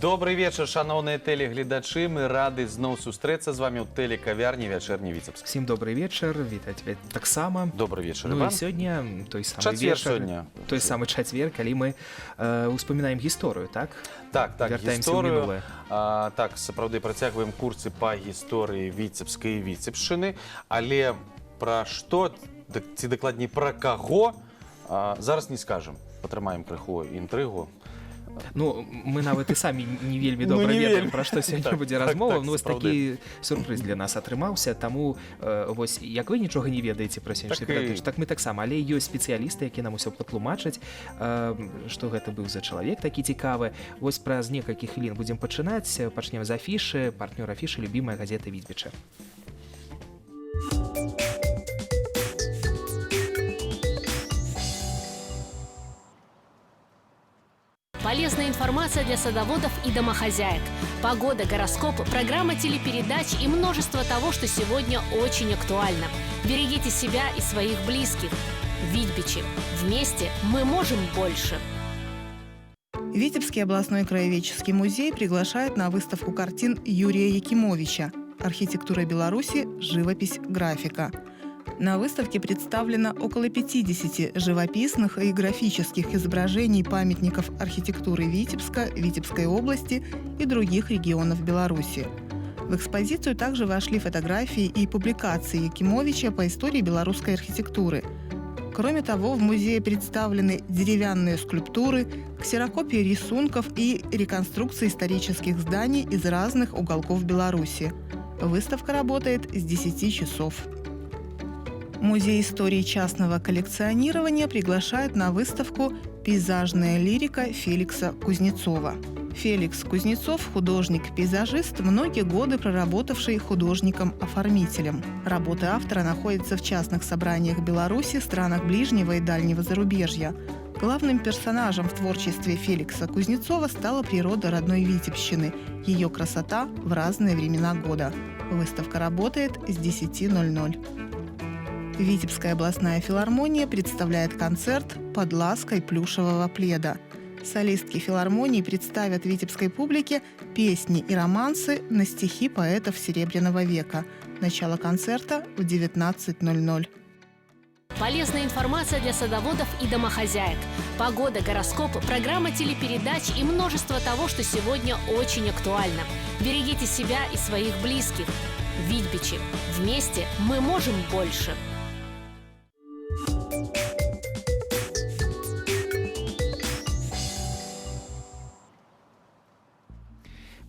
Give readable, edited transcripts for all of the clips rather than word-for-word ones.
Добры вечар, шаноўныя тэлегледачы. Мы рады зноў сустрэцца з вами ў тэлекавярні «Вячэрні Віцебск». Всем добрый вечер, вітаць цябе таксама. Добры вечар, Ну Іван. і сёння той самы Чацвер вечар, сёння. той самы чацвер, калі мы успамінаем гісторыю, так? Так, Вяртаемся ў гісторыю. мінулае. Так, сапраўды працягваем курсы па гісторыі Віцебскай і Віцебшчыны, але пра што, ці дакладней пра каго, зараз не скажам. Патрымаем крыху інтрыгу. Ну, мы нават і самі не вельмі Ну, добра не ведаем, вельмі. пра што сёння будзе размова. Ну, вось сапраўды. такі сюрпрыз для нас атрымаўся, таму вось як вы нічога не ведаеце пра сённяшні перадачу, так мы таксама, але ёсць спецыялісты, які нам усё патлумачаць, што гэта быў за чалавек такі цікавы. Вось праз некалькі хвілін будзем пачынаць, пачнем з афішы, партнёр афішы — «Любимая газета Віцьбіча». Полезная информация для садоводов и домохозяек. Погода, гороскоп, программа телепередач и множество того, что сегодня очень актуально. Берегите себя и своих близких. Витьбичи. Вместе мы можем больше. Витебский областной краеведческий музей приглашает на выставку картин Юрия Якимовича «Архитектура Беларуси. Живопись. Графика». На выставке представлено около 50 живописных и графических изображений памятников архитектуры Витебска, Витебской области и других регионов Беларуси. В экспозицию также вошли фотографии и публикации Якимовича по истории белорусской архитектуры. Кроме того, в музее представлены деревянные скульптуры, ксерокопии рисунков и реконструкции исторических зданий из разных уголков Беларуси. Выставка работает с 10 часов. Музей истории частного коллекционирования приглашает на выставку «Пейзажная лирика Феликса Кузнецова». Феликс Кузнецов – художник-пейзажист, многие годы проработавший художником-оформителем. Работы автора находятся в частных собраниях Беларуси, странах ближнего и дальнего зарубежья. Главным персонажем в творчестве Феликса Кузнецова стала природа родной Витебщины, ее красота в разные времена года. Выставка работает с 10:00. Витебская областная филармония представляет концерт «Под лаской плюшевого пледа». Солистки филармонии представят витебской публике песни и романсы на стихи поэтов Серебряного века. Начало концерта в 19:00. Полезная информация для садоводов и домохозяек. Погода, гороскоп, программа телепередач и множество того, что сегодня очень актуально. Берегите себя и своих близких. Витьбичи. Вместе мы можем больше.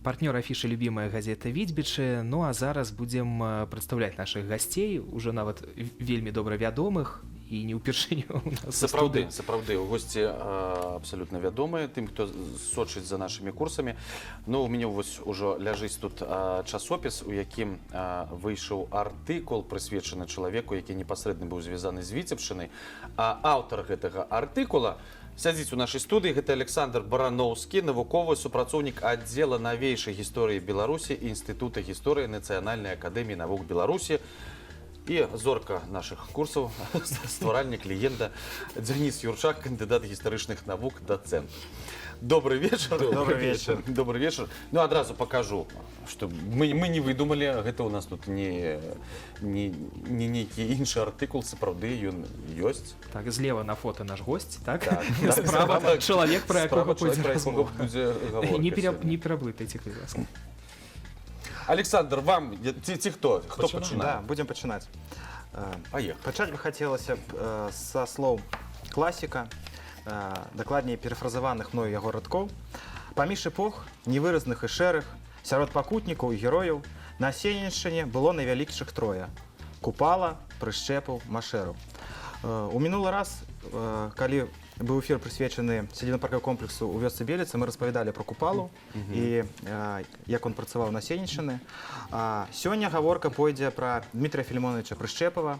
Партнёр афішы — «Любимая газета Віцьбічы». Ну а зараз будзем прадстаўляць нашых гасцей, уже нават вельмі добра вядомых і не ўпершыню у нас у Сапраўды, студыі. сапраўды, госці абсалютна вядомыя тым, хто сочыць за нашымі курсамі. Ну, у мяне вось ужо ляжыць тут часопіс, у якім выйшаў артыкул, прысвечаны чалавеку, які непасрэдна быў звязаны з Віцебшчынай. А аўтар гэтага артыкула сядзіць у нашай студыі. Гэта Александр Бараноўскі, навуковы супрацоўнік аддзела навейшай гісторыі Беларусі Інстытута гісторыі Нацыянальнай акадэміі навук Беларусі, і зорка нашых курсаў, стваральнік, легенда Дзяніс Юрчак, кандыдат гістарычных навук, дацэнт. Добры вечар. Добры вечар. Добры вечар. Ну, адразу пакажу, што мы не выдумалі, гэта у нас тут не нейкі іншы артыкул, сапраўды ён ёсць. Так, злева на фото наш гость, так? Так, так, Справа чалавек, пра справа якога пойдзе чалавек, пра якога размова. будзе гаворка сёння. Не пераблытайце, калі ласка. Александр, вам ці хто пачынае? Да, будем пачынаць. Поехали. Пачаць бы хацелася б са слоў класіка, дакладней перафразаваных мною яго радкоў. Паміж эпох, невыразных і шэрых, сярод пакутнікаў і герояў на Сенненшчыне было найвялікшых трое: Купала, Прышчэпаў, Машэраў. У мінулы раз, калі быў эфір, прысвечаны сядзібна-паркавому комплексу ў вёсцы Беліцы, мы распавядалі пра Купалу і як он працаваў на Сенненшчыны. А сёння гаворка пойдзе пра Дмітрия Філімонавіча Прышчэпава,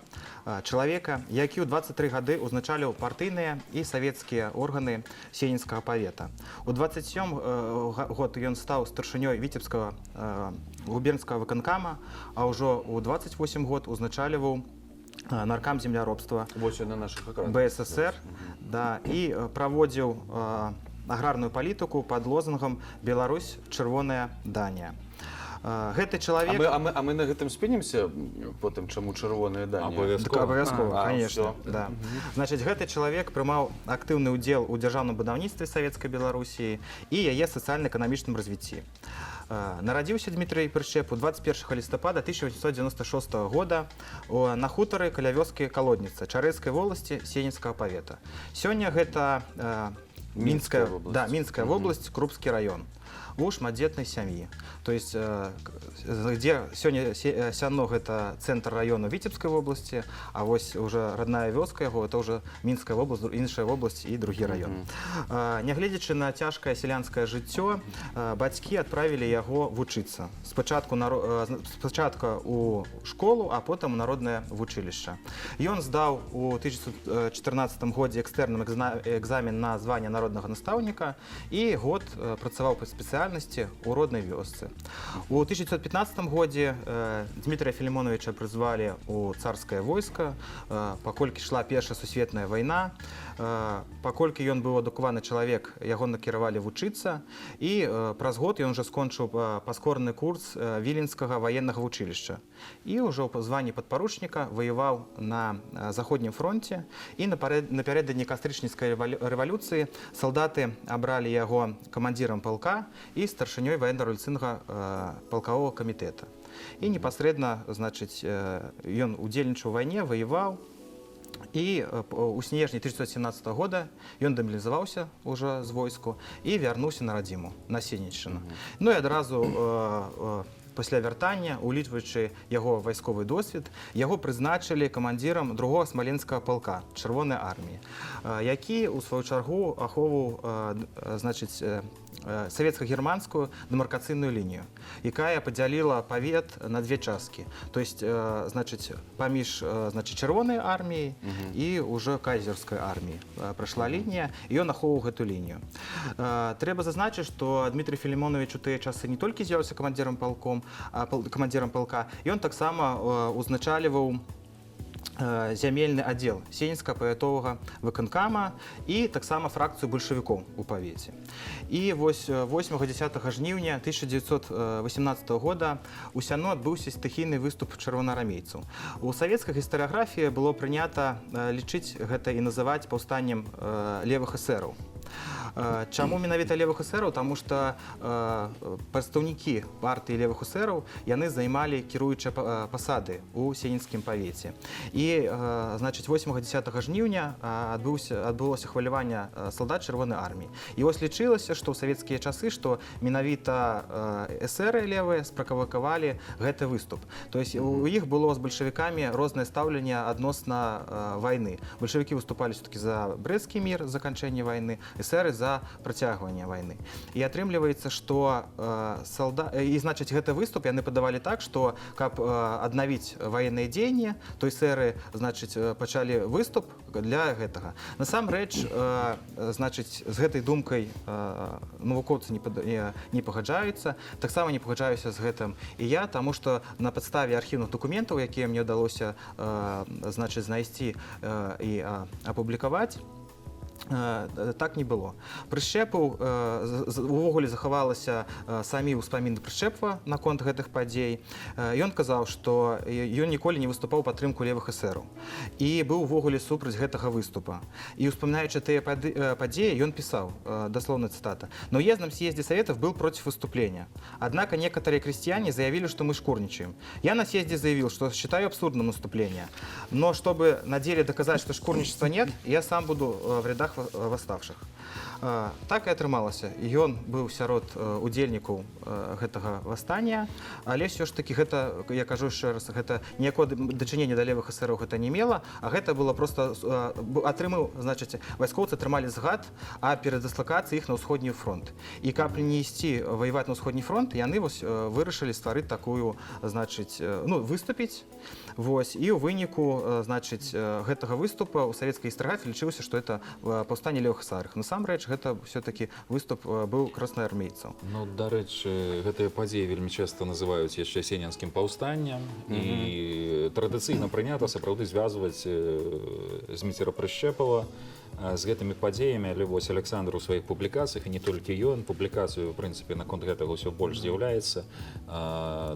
чалавека, які ў 23 гады ўзначаліў партыйныя і савецкія органы Сенненскага павета. У 27 год ён стаў старшынёй Віцебскага губернскага выканкама, а ўжо ў 28 год узначальваў наркам земляробства Вось ён на нашых экранах. БССР, да, і праводзіў аграрную палітыку пад лозунгам «Беларусь — чырвоная Данія». Гэты А чалавек мы на гэтым спынімся потым, чаму чырвоная Данія? Так, Абавязкова. абавязкова, А, конечно. всё. Да. Значит, гэты чалавек прымаў актыўны ўдзел у дзяржаўным будаўніцтве Савецкай Беларусі і яе сацыяльна-эканамічным развіцці. Нарадзіўся Дмітрый Прышчэпаў 21 лістапада 1896 года на хутары каля вёскі Калодніца Чарэцкай воласці Сенецкага павета. Сёння гэта Мінская Мінская, вобласць. да, Мінская вобласць, Крупскі раён, у шматдзетнай сям'і. То есть, где сёння Сяно — гэта цэнтр раёну Віцебскай вобласці, а вось уже родная вёска яго — это уже Мінская вобласць, іншая вобласць і другі раён. Нягледзячы на цяжкае сялянскае жыццё, бацькі адправілі яго вучыцца. Спачатку у школу, а потым у народнае вучылішча. Ён здаў у 1914 годзе экстэрным экзамен на званне народнага настаўніка і год працаваў па спецыяльнасці ў роднай вёсцы. У 1915 годзе Дмітрия Філімонавіча прызвалі ў царскае войска, паколькі ішла Першая сусветная вайна. Паколькі ён быў адукаваны чалавек, яго накіравалі вучыцца, і праз год ён уже скончыў паскораны курс Віленскага ваеннага вучылішча. І ўжо ў званні падпаручніка ваяваў на Заходнім фронте, і напярэдадні Кастрычніцкай рэвалюцыі салдаты абралі яго камандзірам палка і старшынёй ваенна-рэвалюцыйнага палкавога камітэта. І непасрэдна, значыць, ён удзельнічаў у вайне, ваяваў. І у снежні 1917 года ён дэмабілізаваўся уже з войску і вярнуўся на радзіму, на Сенеччыну. Ну і адразу пасля вяртання, улічваючы яго вайсковы досвед, яго прызначылі камандзірам другога Смаленскага палка Чырвонай арміі, які у сваю чаргу ахоўваў значыць, савецка-германскую дэмаркацыйную лінію, якая падзяліла павет на две часткі. То есть, значыць, паміж значыць, Чырвонай арміяй і ўжо кайзерскай арміяй прайшла лінія, і ён ахоўваў гэту лінію. Трэба зазначыць, што Дмітрий Філімонавіч у тыя часы не толькі з'яўляўся камандзірам палка, ён таксама узначальваў зямельны аддзел Сенецкага павятовага выканкама і таксама фракцыю бальшавікоў у павеце. І вось 8-10 жніўня 1918 года у Сяно адбыўся стыхійны выступ чырвонаармейцаў. У савецкай гістарыяграфіі было прынята лічыць гэта і называць паўстаннем левых эсэраў. Чаму менавіта левых эсэраў? Таму што прадстаўнікі партыі левых эсэраў, яны займалі кіруючыя пасады ў Сенецкім павеце. І значыць, 8-10 жніўня адбылося хваляванне салдат Чырвонай арміі. І вось лічылася, што ў савецкія часы, што менавіта эсэры левыя справакавалі гэты выступ. То есть у іх было з бальшавікамі рознае стаўленне адносна вайны. Бальшавікі выступалі все-таки за Брэсцкі мір, заканчэнне вайны, эсэры за працягванне вайны. І атрымліваецца, што і, значыць, гэты выступ яны падавалі так, што каб аднавіць ваенныя дзеянні, то эсэры, значыць, пачалі выступ для гэтага. Насамрэч, значыць, з гэтай думкай навукоўцы не пагаджаюцца. Таксама не пагаджаюся з гэтым і я, таму што на падставе архіўных дакументаў, якія мне ўдалося значыць, знайсці і апублікаваць, так не было. Прышчэпаў увогуле захавалася самі ўспаміны Прышчэпава наконт гэтых падзей. Ён казаў, што ён ніколі не выступаў у падтрымку левых эсэраў і быў увогуле супраць гэтага выступа. І, успамінаючы тыя падзеі, ён пісаў, даслоўная цытата: «На уездном съезде Советов был против выступления. Однако некоторые крестьяне заявили, что мы шкурничаем. Я на съезде заявил, что считаю абсурдным наступление. Но чтобы на деле доказать, что шкурничества нет, я сам буду в рядах восставших». Так і атрымалася. Ён быў сярод удзельнікаў гэтага вастання, але ўсё ж такі гэта, я кажу яшчэ раз, гэта ніякого дачынення да левых эсэраў гэта не мела, а гэта было просто атрымаў, значыць, вайскоўцы атрымалі згад о перадыслакацыі іх на ўсходні фронт. І каб не ісці ваяваць на ўсходні фронт, яны вось вырашылі стварыць такую, значыць, ну, выступіць. Вось, і ў выніку, значыць, гэтага выступа ў савецкай гістарыяграфіі лічылася, што это паўстанне левых эсэраў. Насамрэч гэта все-таки выступ быў красноармейцаў. Ну, дарэчы, гэтыя падзеі вельмі часта называюць яшчэ Сенянскім паўстаннем, і традыцыйна прынята сапраўды звязваць Зміцера Прышчэпава З гэтымі падзеямі, але вось Александр у сваіх публікацыях, і не толькі ён, публікацыю, в прынцыпе, наконт гэтага ўсё больш з'яўляецца,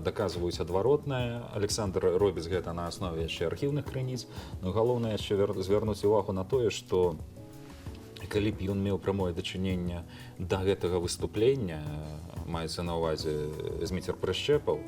даказваюць адваротнае. Александр робіць гэта на аснове яшчэ архіўных крыніц. Но галоўнае яшчэ звярнуць увагу на тое, што калі б ён меў прамое дачыненне да гэтага выступлення, маецца на ўвазе Зміцер Прышчэпаў,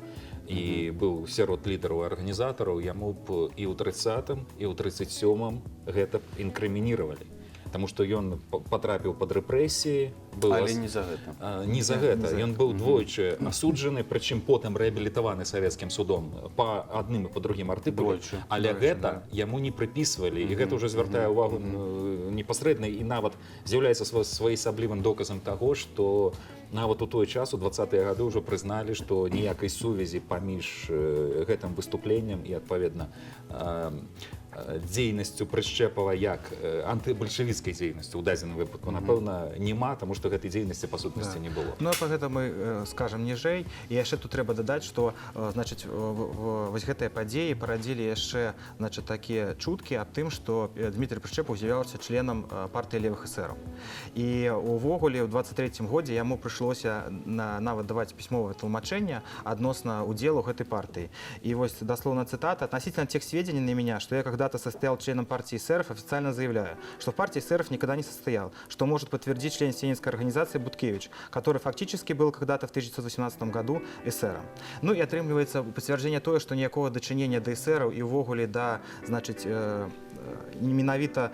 і быў сярод лідараў і арганізатараў, яму б і ў 30, і ў 37 гэта б інкрымініравалі. Таму што ён патрапіў пад рэпрэсіі, быў Але не за гэта. Не за гэта. Ён быў двойчы асуджаны, прычым потым рэабілітаваны савецкім судом па адным і па другім артыкуле. Двойчы. Але Двойчы, гэта да. яму не прыпісвалі, і гэта ўжо звяртае ўвагу непасрэдна і нават з'яўляецца своеасаблівым доказам таго, што нават у той час, у 20-е гады, ўжо прызналі, што ніякай сувязі паміж гэтым выступленнем і, адпаведна, дзейнасцю Прышчэпава як антыбальшавіцкай дзейнасцю ў дадзеным выпадку, напэўна, няма, таму што гэтай дзейнасці па сутнасці не было. Ну, а про гэта мы скажам ніжэй. І яшчэ тут трэба дадаць, што значыць, вось гэтыя падзеі парадзілі яшчэ, значыць, такія чуткі аб тым, што Дмітрий Прышчэпаў з'яўляўся членам партыі левых эсэраў. І увогуле ў 23 годзе яму прыйшлося нават даваць пісьмовае тлумачэнне адносна удзелу гэтай партыі. І вось даслоўна цытата: «Относительно тех сведений на меня, что я когда-то состоял членом партии эсеров, официально заявляю, что в партии эсеров никогда не состоял, что может подтвердить член Сенинской организации Буткевич, который фактически был когда-то в 1918 году эсером». Ну і атрымліваецца пацвярджэнне тое, што ніякога дачынення да эсераў і ўвогуле да, значыць, менавіта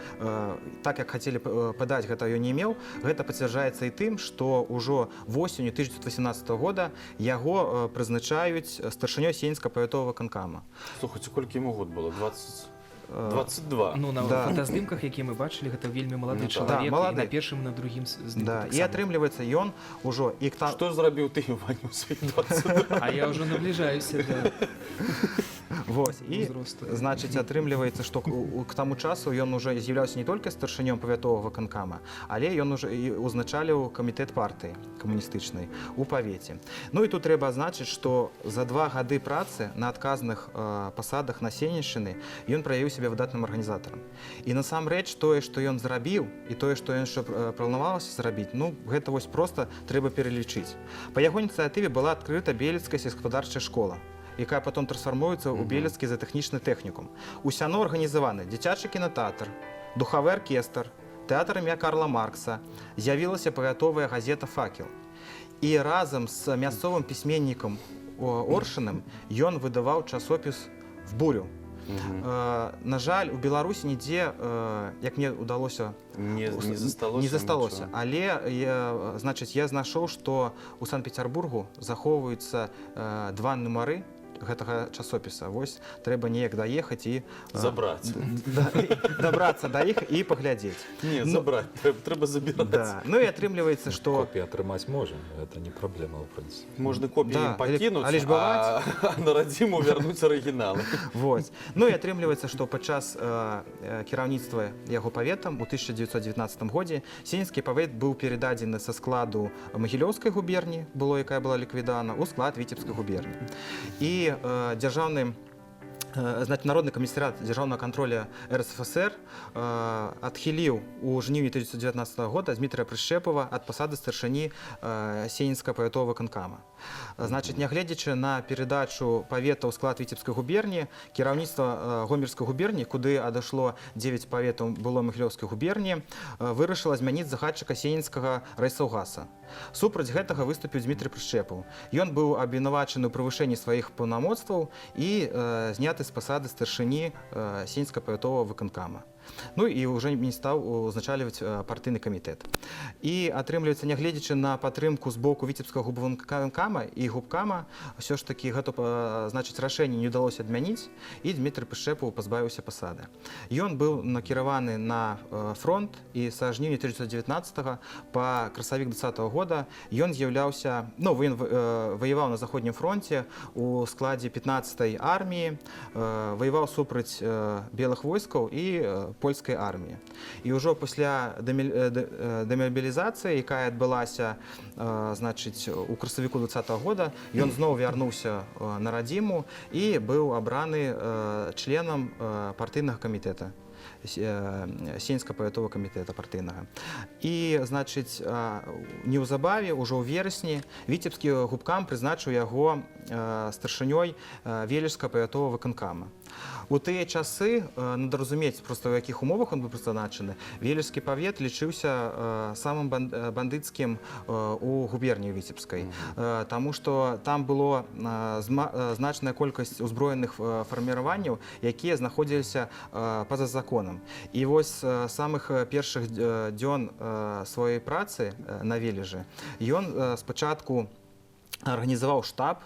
так, як хацелі падаць, гэта ён не меў. Гэта пацвярджаецца і тым, што ўжо восенню 1918 года яго прызначаюць старшынёй Сенінскага павятовага выканкама. Слухайце, колькі яму год было? 20... 22. Ну, на Да. фотаздымках, якія мы бачылі, гэта вельмі малады Ну, так. чалавек, Да, і малады. на першым, і на другім здымку Да. І таксама. атрымліваецца, ён ужо і та... Што зрабіў ты, Ваня, у сваіх 22? А я ўжо набліжаюся да Вось, і узросту. значыць, атрымліваецца, што к таму часу ён уже з'яўляўся не толькі старшынём павятовага выканкама, але ён уже і узначаліў камітэт партыі камуністычнай у павеце. Ну і тут трэба адзначыць, што за 2 гады працы на адказных пасадах на Сеніншчыны ён праявіў сябе выдатным арганізатарам. І насамрэч тое, што ён зрабіў, і тое, што ён яшчэ планавалася зрабіць, ну, гэта вось проста трэба пералічыць. Па яго ініцыятыве была адкрыта Белецкая сельскагаспадарчая школа, якая потом трансфармуецца ў Белецкі заатэхнічны тэхнікум. У Сяно арганізаваны дзіцячы кінатэатр, духавы аркестр, тэатр імя Карла Маркса, з'явілася павятовая газета «Факел». І разам з мясцовым пісьменнікам Оршаным ён выдаваў часопіс «В бурю». На жаль, у Беларусі нідзе, як мне удалося Не засталося не засталося. нічога. Але я, значыць, я знайшоў, што у Санкт-Петербургу захоўваюцца два нумары гэтага часопіса. Вось трэба неяк даехаць і Забраць. Да, і дабрацца да іх і паглядзець. Не, Ну, забраць. Трэба забіраць. Да. Ну і атрымліваецца, што Копіі атрымаць можам, это не праблема, ў прынцыпе. Можна копіі Да, ім пакінуць, але ж бываць. а на радзіму вярнуць арыгіналы. Вось. Ну і атрымліваецца, што падчас кіраўніцтва яго паветам у 1919 годзе Сенінскі павет быў перададзены са складу Магілёўскай губерні, было, якая была ліквідавана, у склад Віцебскай губерні. І дзяржаўны значит, Народны камісарыят дзяржаўнага кантроля РСФСР адхіліў у жніўні 1919 года Дмітрия Прышчэпава ад пасады старшыні Сенінскага павятовага выканкама. Значит, нягледзячы на перадачу павета ў склад Віцебскай губерні, кіраўніцтва Гомельскай губерні, куды адашло 9 паветаў было Магілёўскай губерні, вырашыла змяніць загадчыка Сенінскага райсаўгаса. Супраць гэтага выступіў Дмітрий Прышчэпаў. Ён быў абвінавачаны ў правышэнні сваіх паўнамоцтваў і зняты з пасады старшыні Сенінскага павятовага выканкама. Ну і ўжо не стаў узначальваць партыйны камітэт. І атрымліваецца, нягледзячы на падтрымку з боку Віцебскага губвыканкама і губкама, ўсё ж такі гэта значыць, рашэнне не ўдалося адмяніць, і Дмітрий Прышчэпаў пазбавіўся пасады. Ён быў накіраваны на фронт, і са жніўня 1919 па красавік 20 года ён з'яўляўся, ну, ён ваяваў на Заходнім фронте у складзе 15-й арміі, ваяваў супраць белых войскаў і польскай арміі. І ўжо пасля дэмабілізацыі, якая адбылася, значыць, у красавіку 20 года, ён зноў вярнуўся на радзіму і быў абраны членам партыйнага камітэта. Сенінскага павятовага камітэта партыйнага. І, значыць, неўзабаве, ўжо ў верасні, Віцебскі губкам прызначыў яго старшынёй Вележскага павятовага выканкама. У тыя часы, надо разумець проста, ў якіх умовах он быў прызначаны, Вележскі павет лічыўся самым бандыцкім у губерні Віцебскай. Таму што там было значная колькасць узброеных фарміраванняў, якія знаходзіліся па-за законам. І вось самых першых дзён сваёй працы на Вележы ён спачатку арганізаваў штаб,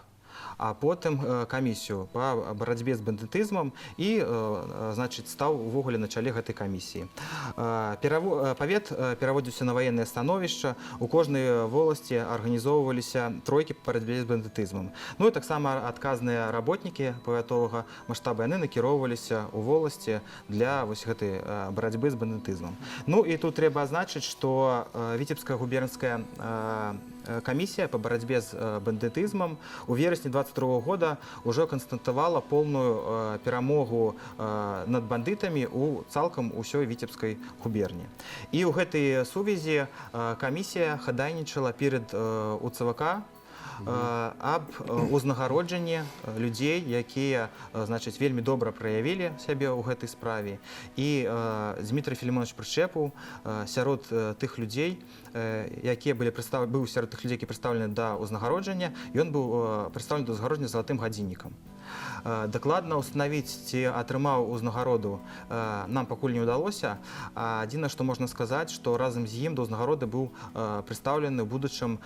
а потым камісію па барацьбе з бандытызмам і значыць, стаў увогуле на чале гэтай камісіі. Павет пераводзіўся на ваеннае становішча, у кожнай воласці арганізоўваліся тройкі па барацьбе з бандытызмам. Ну і таксама адказныя работнікі павятовага маштабу, яны накіроўваліся ў воласці для вось гэтай барацьбы з бандытызмам. Ну і тут трэба азначыць, што Віцебская губернская камісія па барацьбе з бандытызмам у верасні 22 года ўжо канстатавала полную перамогу над бандытамі у цалкам усёй Віцебскай губерні. І ў гэтай сувязі камісія хадайнічала перад УЦВК аб узнагароджанні людзей, якія, значыць, вельмі добра праявілі сябе ў гэтай справе. І Дмітрый Філімонавіч Прышчэпаў сярод тых людзей, якія былі быў сярод тых людзей, які прадстаўлены да ўзнагароджання, ён быў прадстаўлены да ўзнагароджання залатым гадзіннікам. Дакладна ўстанавіць, ці атрымаў узнагароду, нам пакуль не ўдалося. Адзінае, што можна сказаць, што разам з ім да ўзнагароды быў прадстаўлены ў будучым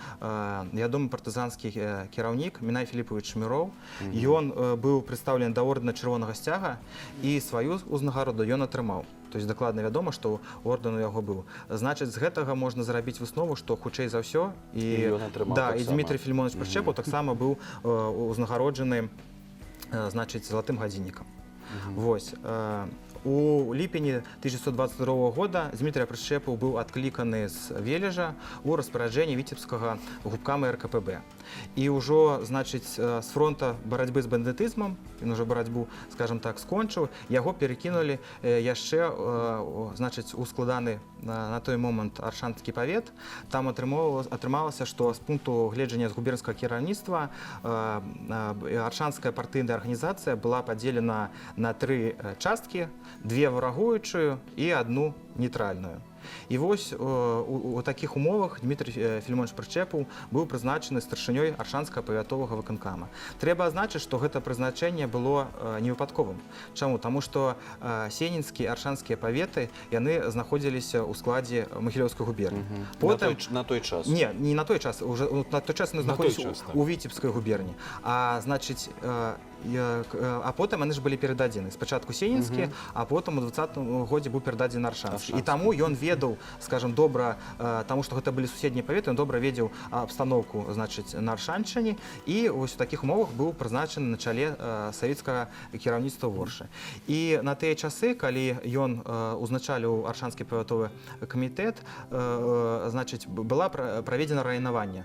вядомы партызанскі кіраўнік Мінай Філіпавіч Шмыроў. Ён быў прадстаўлены да ордэна Чырвонага сцяга, і сваю ўзнагароду ён атрымаў. То есть дакладна вядома, што ордэн у яго быў. Значыць, з гэтага можна зрабіць выснову, што хутчэй за ўсё і, І ён атрымаў да, і таксама. Дмітрый Філімонавіч Прышчэпаў таксама быў узнагароджаны значыць, залатым гадзіннікам. Вось. У ліпені 1922 года Дмітрый Прышчэпаў быў адкліканы з Вележа у распараджэнні Віцебскага губкама РКПБ. І ўжо, значыць, з фронта барацьбы з бандытызмам, ён ужо барацьбу, скажем так, скончыў, яго перакінулі яшчэ значыць, у складаны на той момант Аршанскі павет. Там атрымалася, што з пункту гледжання з губернскага кіраўніцтва аршанская партыйная арганізацыя была падзелена на тры часткі: две варагуючую і одну нейтральную. І вось у такіх умовах Дмітрый Філімонавіч Прышчэпаў быў прызначаны старшынёй Аршанскага павятовага выканкама. Трэба азначыць, што гэта прызначэнне было невыпадковым. Чаму? Таму што сенінскія, аршанскія паветы, яны знаходзіліся ў складзе Магілёўскай губерні. Потым На той час. Не, не на той час, уже на той час яны На той знаходзіліся час, так. у Віцебскай губерні. А значыць, а потым яны ж былі перададзены. Спачатку сенінскія, а потым у 20 годзе быў перададзены аршанскі. І Аршанскі. таму ён ведаў, скажем, добра, таму што гэта былі суседнія паветы, ён добра ведаў абстаноўку, значыць, на Аршаншчыне, і вось у такіх умовах быў прызначаны на чале савецкага кіраўніцтва Воршы. І на тыя часы, калі ён узначаліў Аршанскі павятовы камітэт, значыць, была праведзена раянаванне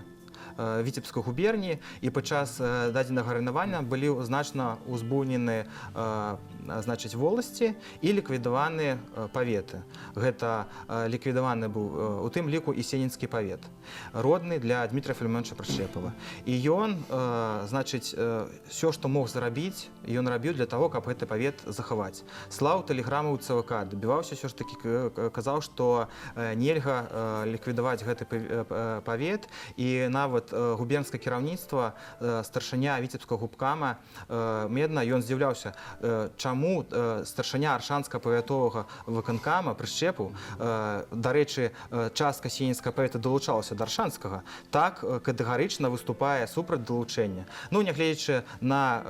Віцебскай губерні, і падчас дадзенага раянавання былі значна узбуйнены значыць, воласці і ліквідаваны паветы. Гэта ліквідаваны быў у тым ліку і Сенінскі павет, родны для Дмітрия Філімонавіча Прышчэпава. І ён, значыць, все, што мог зрабіць, ён рабіў для таго, каб гэты павет захаваць. Слаў тэлеграмы ў ЦВК, дабіваўся ўсё ж такі, казаў, што нельга ліквідаваць гэты павет, і нават губернскае кіраўніцтва, старшыня Віцебскага губкама Медна, ён здзіўляўся, чаму старшыня Аршанскага павятовага выканкама Прышчэпу, дарэчы, частка Сенінскага павета далучалася да Аршанскага, так катэгарычна выступае супраць далучэння. Ну, нягледзячы на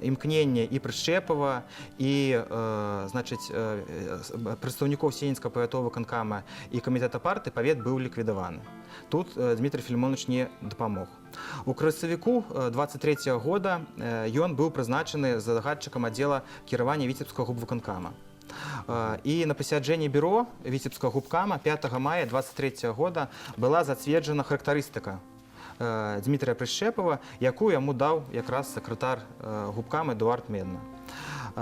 імкненне і Прышчэпава, і значыць, прадстаўнікоў Сенінскага павятовага выканкама і камітэта партыі, павет быў ліквідаваны. Тут Дмітрый Філімонавіч не дапамог. У красавіку 23 года ён быў прызначаны загадчыкам аддзела кіравання Віцебскага губвыканкама. І на пасяджэнні бюро Віцебскага губкама 5 мая 23 года была зацверджана характарыстыка Дмітрия Прышчэпава, якую яму даў якраз сакратар губкама Эдуард Медна.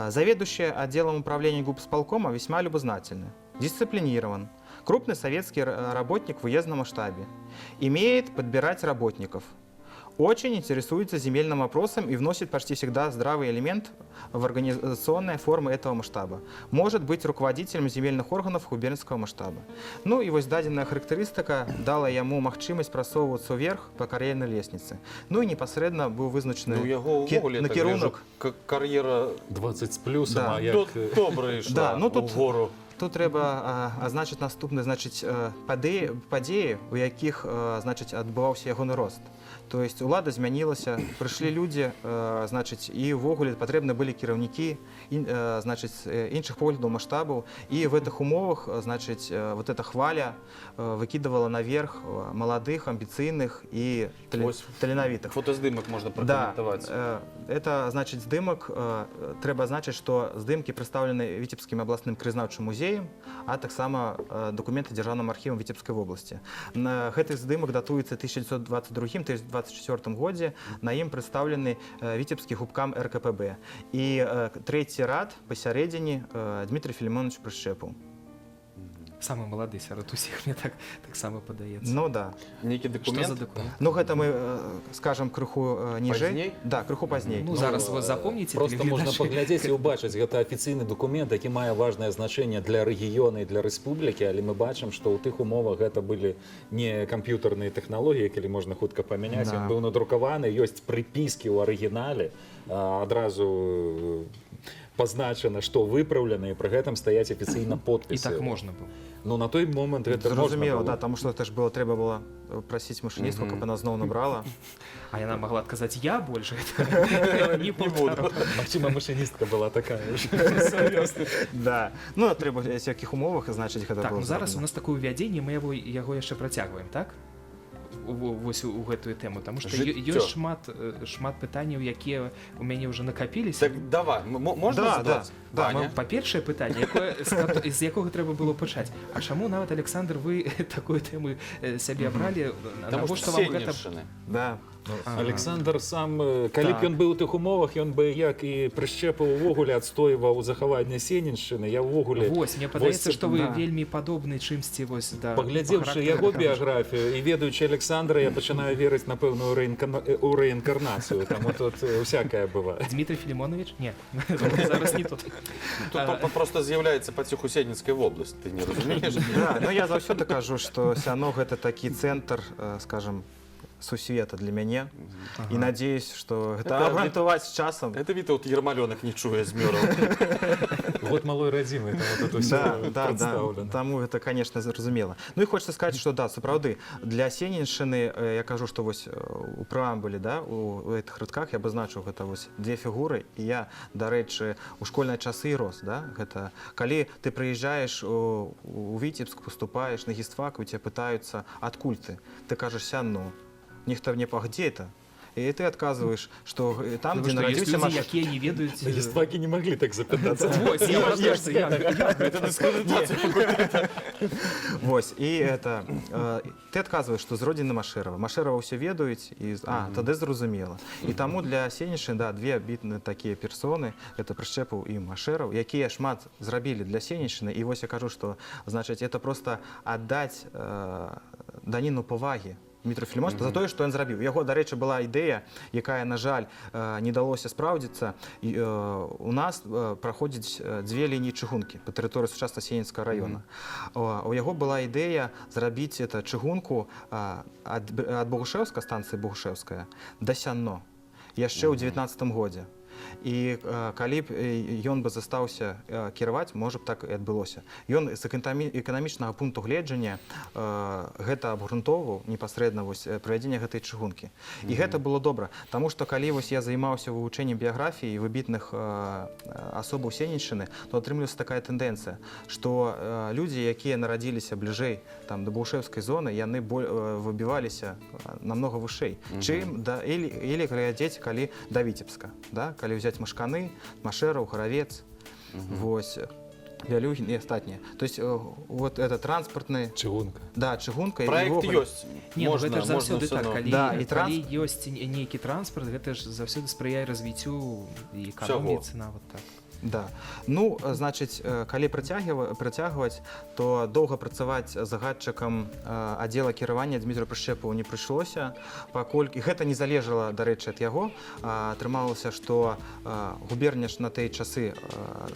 Заведующий отделом управления губисполкома весьма любознательный, дисциплинирован, крупный советский работник в уездном масштабе, имеет подбирать работников, очень интересуется земельным вопросом и вносит почти всегда здравый элемент в организационные формы этого масштаба. Может быть руководителем земельных органов губернского масштаба. Ну и вось дадзеная характарыстыка дала яму магчымасць прасоўвацца ўверх па кар'ернай лестницы. Ну і непасрэдна быў вызначаны Ну, у яго ўвогуле, так накірунак. гляжу, кар'ера 20 з плюсам, Да. а як добра ішла Да, ну тут- угору. Тут трэба азначыць наступны, значыць, падзеі, у якіх значыць, адбываўся ягоны рост. То есть улада змянілася, прыйшлі людзі, значыць, і ўвогуле патрэбны былі кіраўнікі значыць, іншых поглядаў, маштабаў. І в гэтых умовах, значыць, вот эта хваля выкідывала наверх маладых, амбіцыйных і Вось таленавітых. Фотаздымак можна Да, пракаментаваць. Это значит здымак. Трэба азначыць, што здымкі прадстаўлены Віцебскім абласным краязнаўчым музеем, а таксама дакументы дзяржаўным архівам Віцебскай вобласці. На гэты здымак датуецца 1922-1924 годзе. На ім прадстаўлены Віцебскі губкам РКПБ. І трэці рад пасярэдзіне Дмітрый Філімонавіч Прышчэпаў. Самы малады сярод усіх, мне так таксама падаецца. Ну да. Нейкі Што дакумент. за дакумент? Ну гэта мы скажам крыху ніжэй. Пазней? Да, крыху пазней. Ну, зараз вот запомніце, Просто можна тэлегледачы. паглядзець і ўбачыць, гэта афіцыйны дакумент, які мае важнае значэнне для рэгіёна і для рэспублікі, але мы бачым, што ў тых умовах гэта былі не камп'ютарныя тэхналогіі, калі можна хутка памяняць. Да. Ён быў надрукаваны, ёсць прыпіскі ў арыгінале, адразу пазначана, што выпраўлена, і пры гэтым стаяць афіцыйна І подпісы. так можна было. Ну, на той момант гэта можна Зразумела, было. да, таму што это ж было, трэба было прасіць машыністку, каб яна зноў набрала. А яна могла адказаць: «Я больше гэта не буду». Магчыма, машыністка была такая ж. Да. Ну, трэба глядзець, у якіх умовах, значыць, гэта Так, было ну зараз у зроблена. нас такое ўвядзенне, мы яго яшчэ працягваем, так? Вось у гэтую тэму, таму што Жыццё. ёсць шмат пытанняў, якія у мяне ўжо накапіліся. Так давай, можна Да, задаць? да, Ваня? Па-першае, пытанне, якое, з якога трэба было пачаць: А чаму нават, Александр, вы такую тэму сябе абралі? Таму Навошта што вам гэта? Сенненшчыны. Да. Ну, Ага. Александр сам, калі б Так. ён быў у тых умовах, ён бы, як і Прышчэпаў, увогуле адстойваў захаванне Сеніншчыны. Я ўвогуле Вось мне падаецца, вось, што вы да. вельмі падобны чымсьці вось да паглядзеўшы па характару яго да таго ж. біяграфію і ведаючы Александра, я пачынаю верыць, напэўна, у рэінкарнацыю. Таму тут усякае бывае. Дмітрый Філімонавіч, не, зараз не тут. Тут просто з'яўляецца паціху Сенненская вобласць, ты не разумееш? Да, ну я заўсёды кажу, што Сяно гэта такі цэнтр, скажем, сусвета для мяне. І надеюсь, што гэта абгрунтаваць з часам. Это Вітаўт Ермалёнак не чуе з мёраў. Год малой радзімы, таму тут усё Да. прадстаўлена. Таму гэта, конечно, зразумела. Ну і хочется сказаць, што да, сапраўды для Сеніншчыны, я кажу, што вось у преамбуле, да, у гэтых радках я абазначыў, гэта вось дзве фігуры, і я, дарэчы, у школьныя часы і рос, да, гэта калі ты прыязджаеш у Віцебск, поступаеш на гістфак, у тебя пытаюцца, адкуль ты, ты кажаш: «Сяно». Нехта мне па где это, і ты адказваеш, што там, Потому дзе што ёсць нарадзіўся людзі, Маш... якія не ведаюць На гістфаке не маглі так запытацца. Вось, я пра тое, што Это дыскрэдытацыя факультэта. Вось, і это, ты адказваеш, што з родзіны Машэрава. Машэрава ўсе ведаюць, і тады зразумела. І таму для Сенішчыны, да, две бітны такія персоны, это Прышчэпаў і Машэраў, якія шмат зрабілі для Сенішчыны. І вось я кажу, што значыць, это просто аддаць даніну павагі Дмітру Філімонавічу за тое, што ён зрабіў. Яго, дарэчы, была ідэя, якая, на жаль, не далося спраўдзіцца. І, у нас праходзіць дзве лініі чыгункі па тэрыторыі сучасна Сенінскага района. У яго была ідэя зрабіць это чыгунку ад Богушеўска, станцыі Богушеўская, да Сянно яшчэ ў 19 годзе. І калі б ён бы застаўся кіраваць, можа б, так і адбылося. Ён з эканамічнага пункту гледжання гэта абгрунтоўваў непасрэдна вось правядзенне гэтай чыгункі. І гэта было добра, таму што калі вось я займаўся вывучэннем біяграфіі выбітных асобаў Сеніншчыны, то атрымліваецца такая тэндэнцыя, што людзі, якія нарадзіліся бліжэй там да Богушеўскай зоны, яны выбіваліся намного вышэй, чым да или глядзець, калі да Віцебска, да? Калі взять Машканы, Машэраў, Гаравец, вось, Вялюгін і астатнія. То есть вот это транспартны Чыгунка. Да, чыгунка і Праект ўвогуле- ёсць. Не, ну, Можна, гэта ж можна заўсёды ўсё так, адно. калі, Да, і калі ёсць нейкі транспарт, гэта ж заўсёды спрыяе развіццю і эканоміцы нават, так. Да. Ну, значыць, калі працягваць, то доўга працаваць загадчыкам аддзела кіравання Дмітру Прышчэпаву не прыйшлося, паколькі гэта не залежала, дарэчы, ад яго. Атрымалася, што губерня ж на тыя часы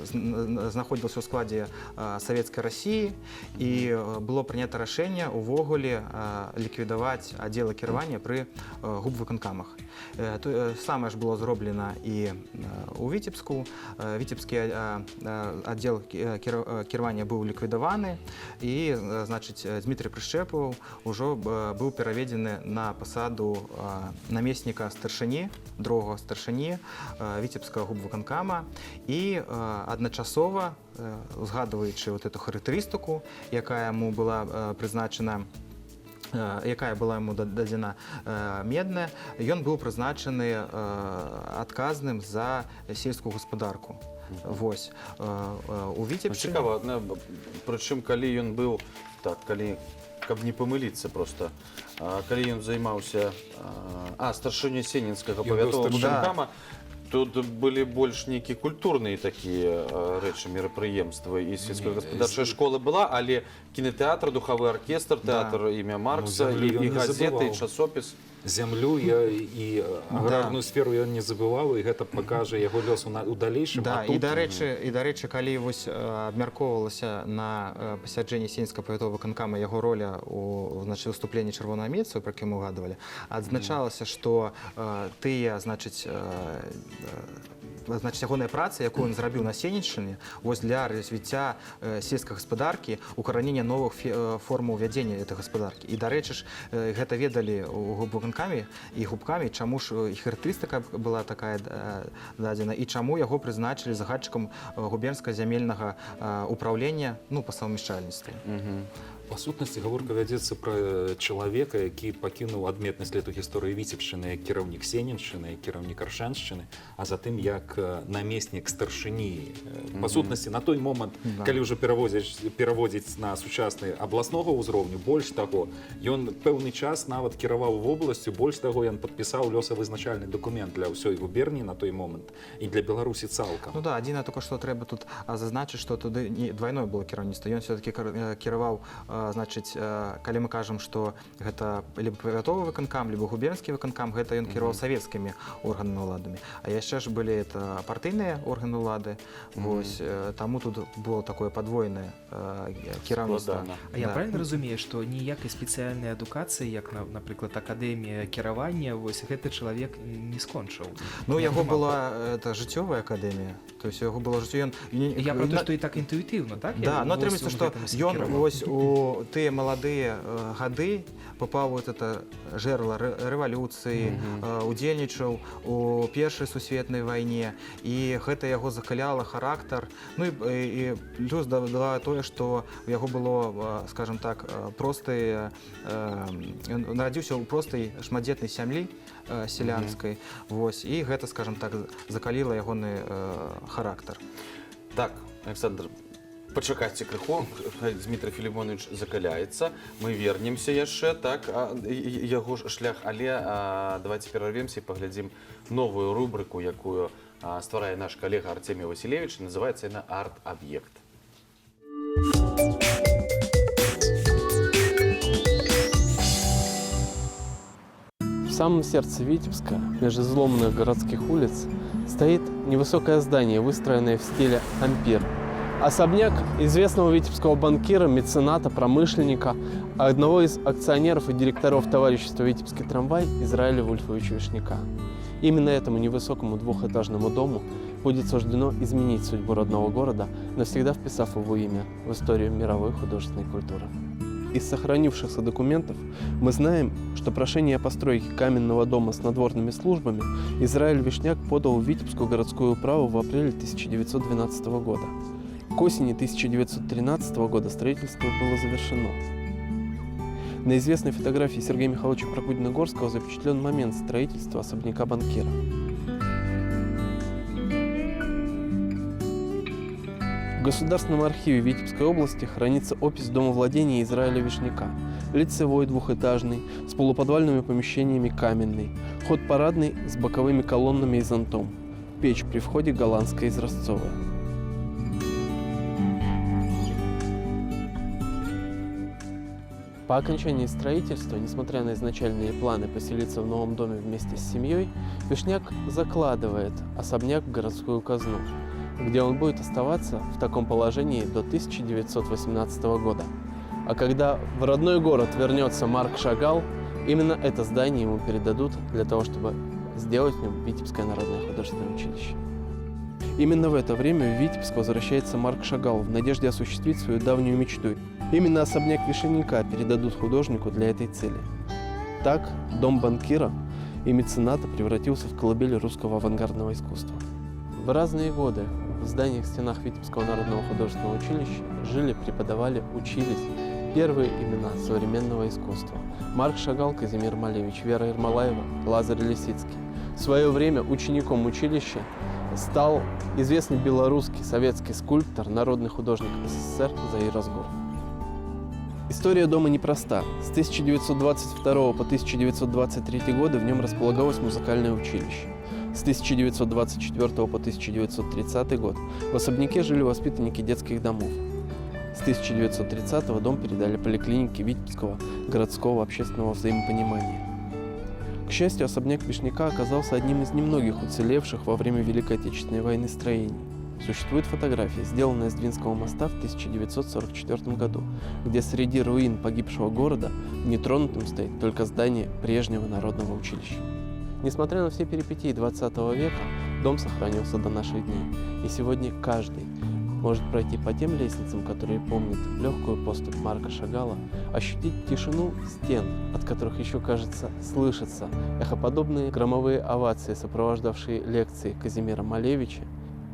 знаходзілася ў складзе Савецкай Расіі, і было прынята рашэнне ўвогуле ліквідаваць аддзелы кіравання пры губвыканкамах. Самае ж было зроблена і у Віцебску. Віцебскі аддзел кіравання быў ліквідаваны, і значыць, Дмітрый Прышчэпаў ужо быў пераведзены на пасаду намесніка старшыні, другога старшыні Віцебскага губвыканкама, і адначасова, узгадваючы вот эту характарыстыку, якая яму была прызначана, якая была яму дадзена медная, ён быў прызначаны адказным за сельскую гаспадарку. Вось у Ну, Віцебшчыне. цікава, прычым калі ён быў так, калі, каб не памыліцца просто, калі ён займаўся старшынёй Сенненскага Ён быў павятовага старшынёй. выканкама, тут былі больш нейкія культурныя такія рэчы, мерапрыемствы, і сельскагаспадарчая школа была, але кінатэатр, духавы аркестр, тэатр імя Маркса, зямлю і, ён і не газеты, і забываў. часопіс. Зямлю я і аграрную сферу ён не забываў, і гэта пакажа яго лёс у далейшым. Да, а тут і дарэчы, калі вось абмяркоўвалася на пасяджэнні Сенненскага павятовага выканкама яго роля у, значит, выступленні чырвонаармейцаў, про якім мы угадывалі, адзначалася, што тыя, значыць, ягоная праца, якую ён зрабіў на Сенеччыне, вось для развіцця сельскай гаспадаркі, укаранення новых формаў вядзення этой гаспадаркі. І, дарэчы ж, гэта ведалі у губвыканкамі і губкамі, чаму ж і характарыстыка была такая дадзена, і чаму яго прызначылі загадчыкам губернскага зямельнага управлення, ну, па саўмяшчальніцтву. Па сутнасці гаворка вядзецца пра чалавека, які пакінуў адметны след у гісторыі Віцебшчыны як кіраўнік Сененшчыны, як кіраўнік Аршаншчыны, а затым як намеснік старшыні. Па сутнасці на той момант, калі ўжо пераводзіць на сучасны абласнога ўзроўню, больш таго, ён пэўны час нават кіраваў вобласцю, больш таго, ён падпісаў лёсавызначальны дакумент для ўсёй губерніі на той момант і для Беларусі цалкам. Ну да, адзінае только што трэба тут зазначыць, што туды не двайное было кіраўніцтва. Ён все-таки кіраваў, значыць, калі мы кажам, што гэта либо павятовы выканкам, либо губернскі выканкам, гэта ён кіраваў савецкімі органамі ўладамі. А яшчэ ж былі это партыйныя органы ўлады. Вось, таму тут было такое падвойнае кіраўніцтва. Складана. А я Да. правильно разумею, што ніякай спецыяльнай адукацыі, як напрыклад, акадэмія кіравання, вось гэты чалавек не скончыў? Ну, Не яго атрымаў. была это жыццёвая акадэмія. То есть яго было жыццё, ён Я про то, што і так інтуітыўна, так? Да, но Вось атрымаецца, ён што гэтым усім ён кіраваў. вось у тыя маладыя гады папаў вот это жэрла рэвалюцыі, удзельнічаў у Першай сусветнай вайне, і гэта яго закаляла характар. Ну і плюс дала тое, што у яго было, скажем так, просты, ён нарадзіўся ў простай шматдзетнай сям'і сялянскай, вось, і гэта, скажем так, закаліла ягоны характар. Так, Александр, пачакайце крыху, хай Дмітрый Філімонавіч закаляецца. Мы вернемся яшчэ, так, яго ж шлях, але давайте перарвемся і паглядзім новую рубрыку, якую стварае наш калега Арцемій Васілевіч, называецца яна «Арт-аб'ект». В самом сердце Витебска, между изломанных городских улиц, стоит невысокое здание, выстроенное в стиле ампир. Особняк известного витебского банкира, мецената, промышленника, одного из акционеров и директоров товарищества «Витебский трамвай» Израиля Вульфовича Вишняка. Именно этому невысокому двухэтажному дому будет суждено изменить судьбу родного города, навсегда вписав его имя в историю мировой художественной культуры. Из сохранившихся документов мы знаем, что прошение о постройке каменного дома с надворными службами Израиль Вишняк подал в Витебскую городскую управу в апреле 1912 года. К осени 1913 года строительство было завершено. На известной фотографии Сергея Михайловича Прокудина-Горского запечатлен момент строительства особняка банкира. В Государственном архиве Витебской области хранится опись домовладения Израиля Вишняка. Лицевой двухэтажный, с полуподвальными помещениями каменный, ход парадный с боковыми колоннами и зонтом. Печь при входе голландская изразцовая. По окончании строительства, несмотря на изначальные планы поселиться в новом доме вместе с семьей, Вишняк закладывает особняк в городскую казну, где он будет оставаться в таком положении до 1918 года. А когда в родной город вернется Марк Шагал, именно это здание ему передадут для того, чтобы сделать в нем Витебское народное художественное училище. Именно в это время в Витебск возвращается Марк Шагал в надежде осуществить свою давнюю мечту. Именно особняк Вишняка передадут художнику для этой цели. Так, дом банкира и мецената превратился в колыбель русского авангардного искусства. В разные годы в зданиях стенах Витебского народного художественного училища жили, преподавали, учились первые имена современного искусства: Марк Шагал, Казимир Малевич, Вера Ермолаева, Лазарь Лисицкий. В свое время учеником училища стал известный белорусский советский скульптор, народный художник СССР Заир Разгур. История дома непроста. С 1922 по 1923 годы в нем располагалось музыкальное училище. С 1924 по 1930 год в особняке жили воспитанники детских домов. С 1930 дом передали поликлинике Витебского городского общественного взаимопонимания. К счастью, особняк Вишняка оказался одним из немногих уцелевших во время Великой Отечественной войны строений. Существует фотография, сделанная с Двинского моста в 1944 году, где среди руин погибшего города нетронутым стоит только здание прежнего народного училища. Несмотря на все перипетии 20 века, дом сохранился до наших дней. И сегодня каждый может пройти по тем лестницам, которые помнят легкую поступь Марка Шагала, ощутить тишину стен, от которых еще, кажется, слышатся эхоподобные громовые овации, сопровождавшие лекции Казимира Малевича,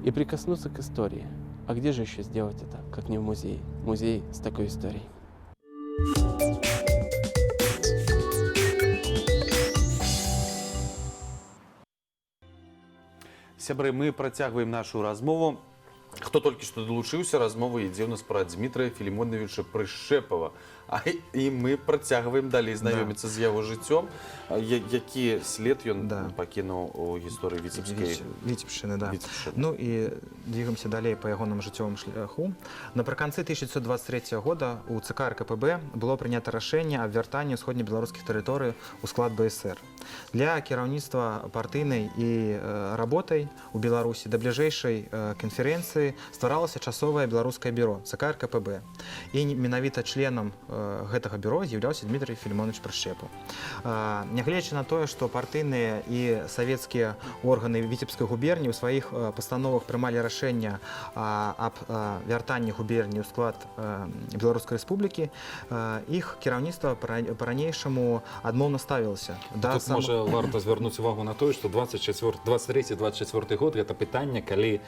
и прикоснуться к истории. А где же еще сделать это, как не в музее? Музей с такой историей. Сябры, мы працягваем нашу размову. Хто толькі што далучыўся, размова ідзе ў нас пра Дзмітрыя Філімонавіча Прышчэпава. І мы працягваем далей знаёміцца з яго жыццём, які след ён пакінуў у гісторыі віцебскай Віцебшчыны, да. Віцебшчыны. Ну і двигаемся далей па ягоным жыццёвым шляху. Напрыканцы 1923 года у ЦК РКПБ было прынята рашэнне аб вяртанні ўсходнебеларускіх тэрыторый у склад БСР. Для кіраўніцтва партыйнай і работай у Беларусі да бліжэйшай канферэнцыі стваралася часовае беларускае бюро ЦК РКПБ. І менавіта членам гэтага бюро з'яўляўся Дмітрый Філімонавіч Прышчэпаў. Нягледзячы на тое, што партыйныя і савецкія органы Віцебскай губерні ў сваіх пастановах прымалі рашэнне аб вяртанні губерні ў склад Беларускай Рэспублікі, іх кіраўніцтва па-ранейшаму адмоўна ставілася да Тут можа варта звярнуць увагу на тое, што 24, 23-24 год — гэта пытанне, калі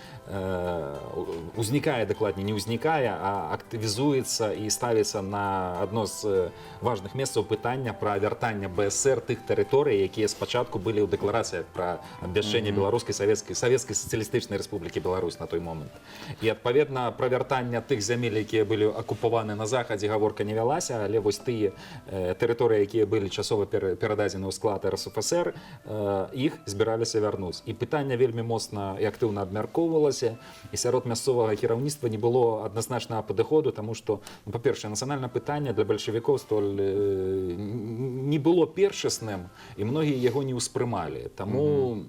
узнікае, дакладней, не ўзнікае, а актывізуецца і ставіцца на адно з важных месцаў пытання пра вяртанне БСР тых тэрыторый, якія спачатку былі ў дэкларацыях пра абвяшчэнне Беларускай Савецкай Сацыялістычнай Рэспублікі Беларусь на той момант. І, адпаведна, пра вяртанне тых зямель, якія былі акупаваны на захадзе, гаворка не вялася, але вось тыя тэрыторыі, якія былі часова перададзены ў склад РСФСР, іх збіраліся вярнуць. І пытанне вельмі моцна і актыўна абмяркоўвалася, і сярод мясцовага кіраўніцтва не было адназначнага падыходу, таму што, ну, па-першае, нацыянальнае пытанне для бальшавікоў столь не было першасным, і многія яго не ўспрымалі. Таму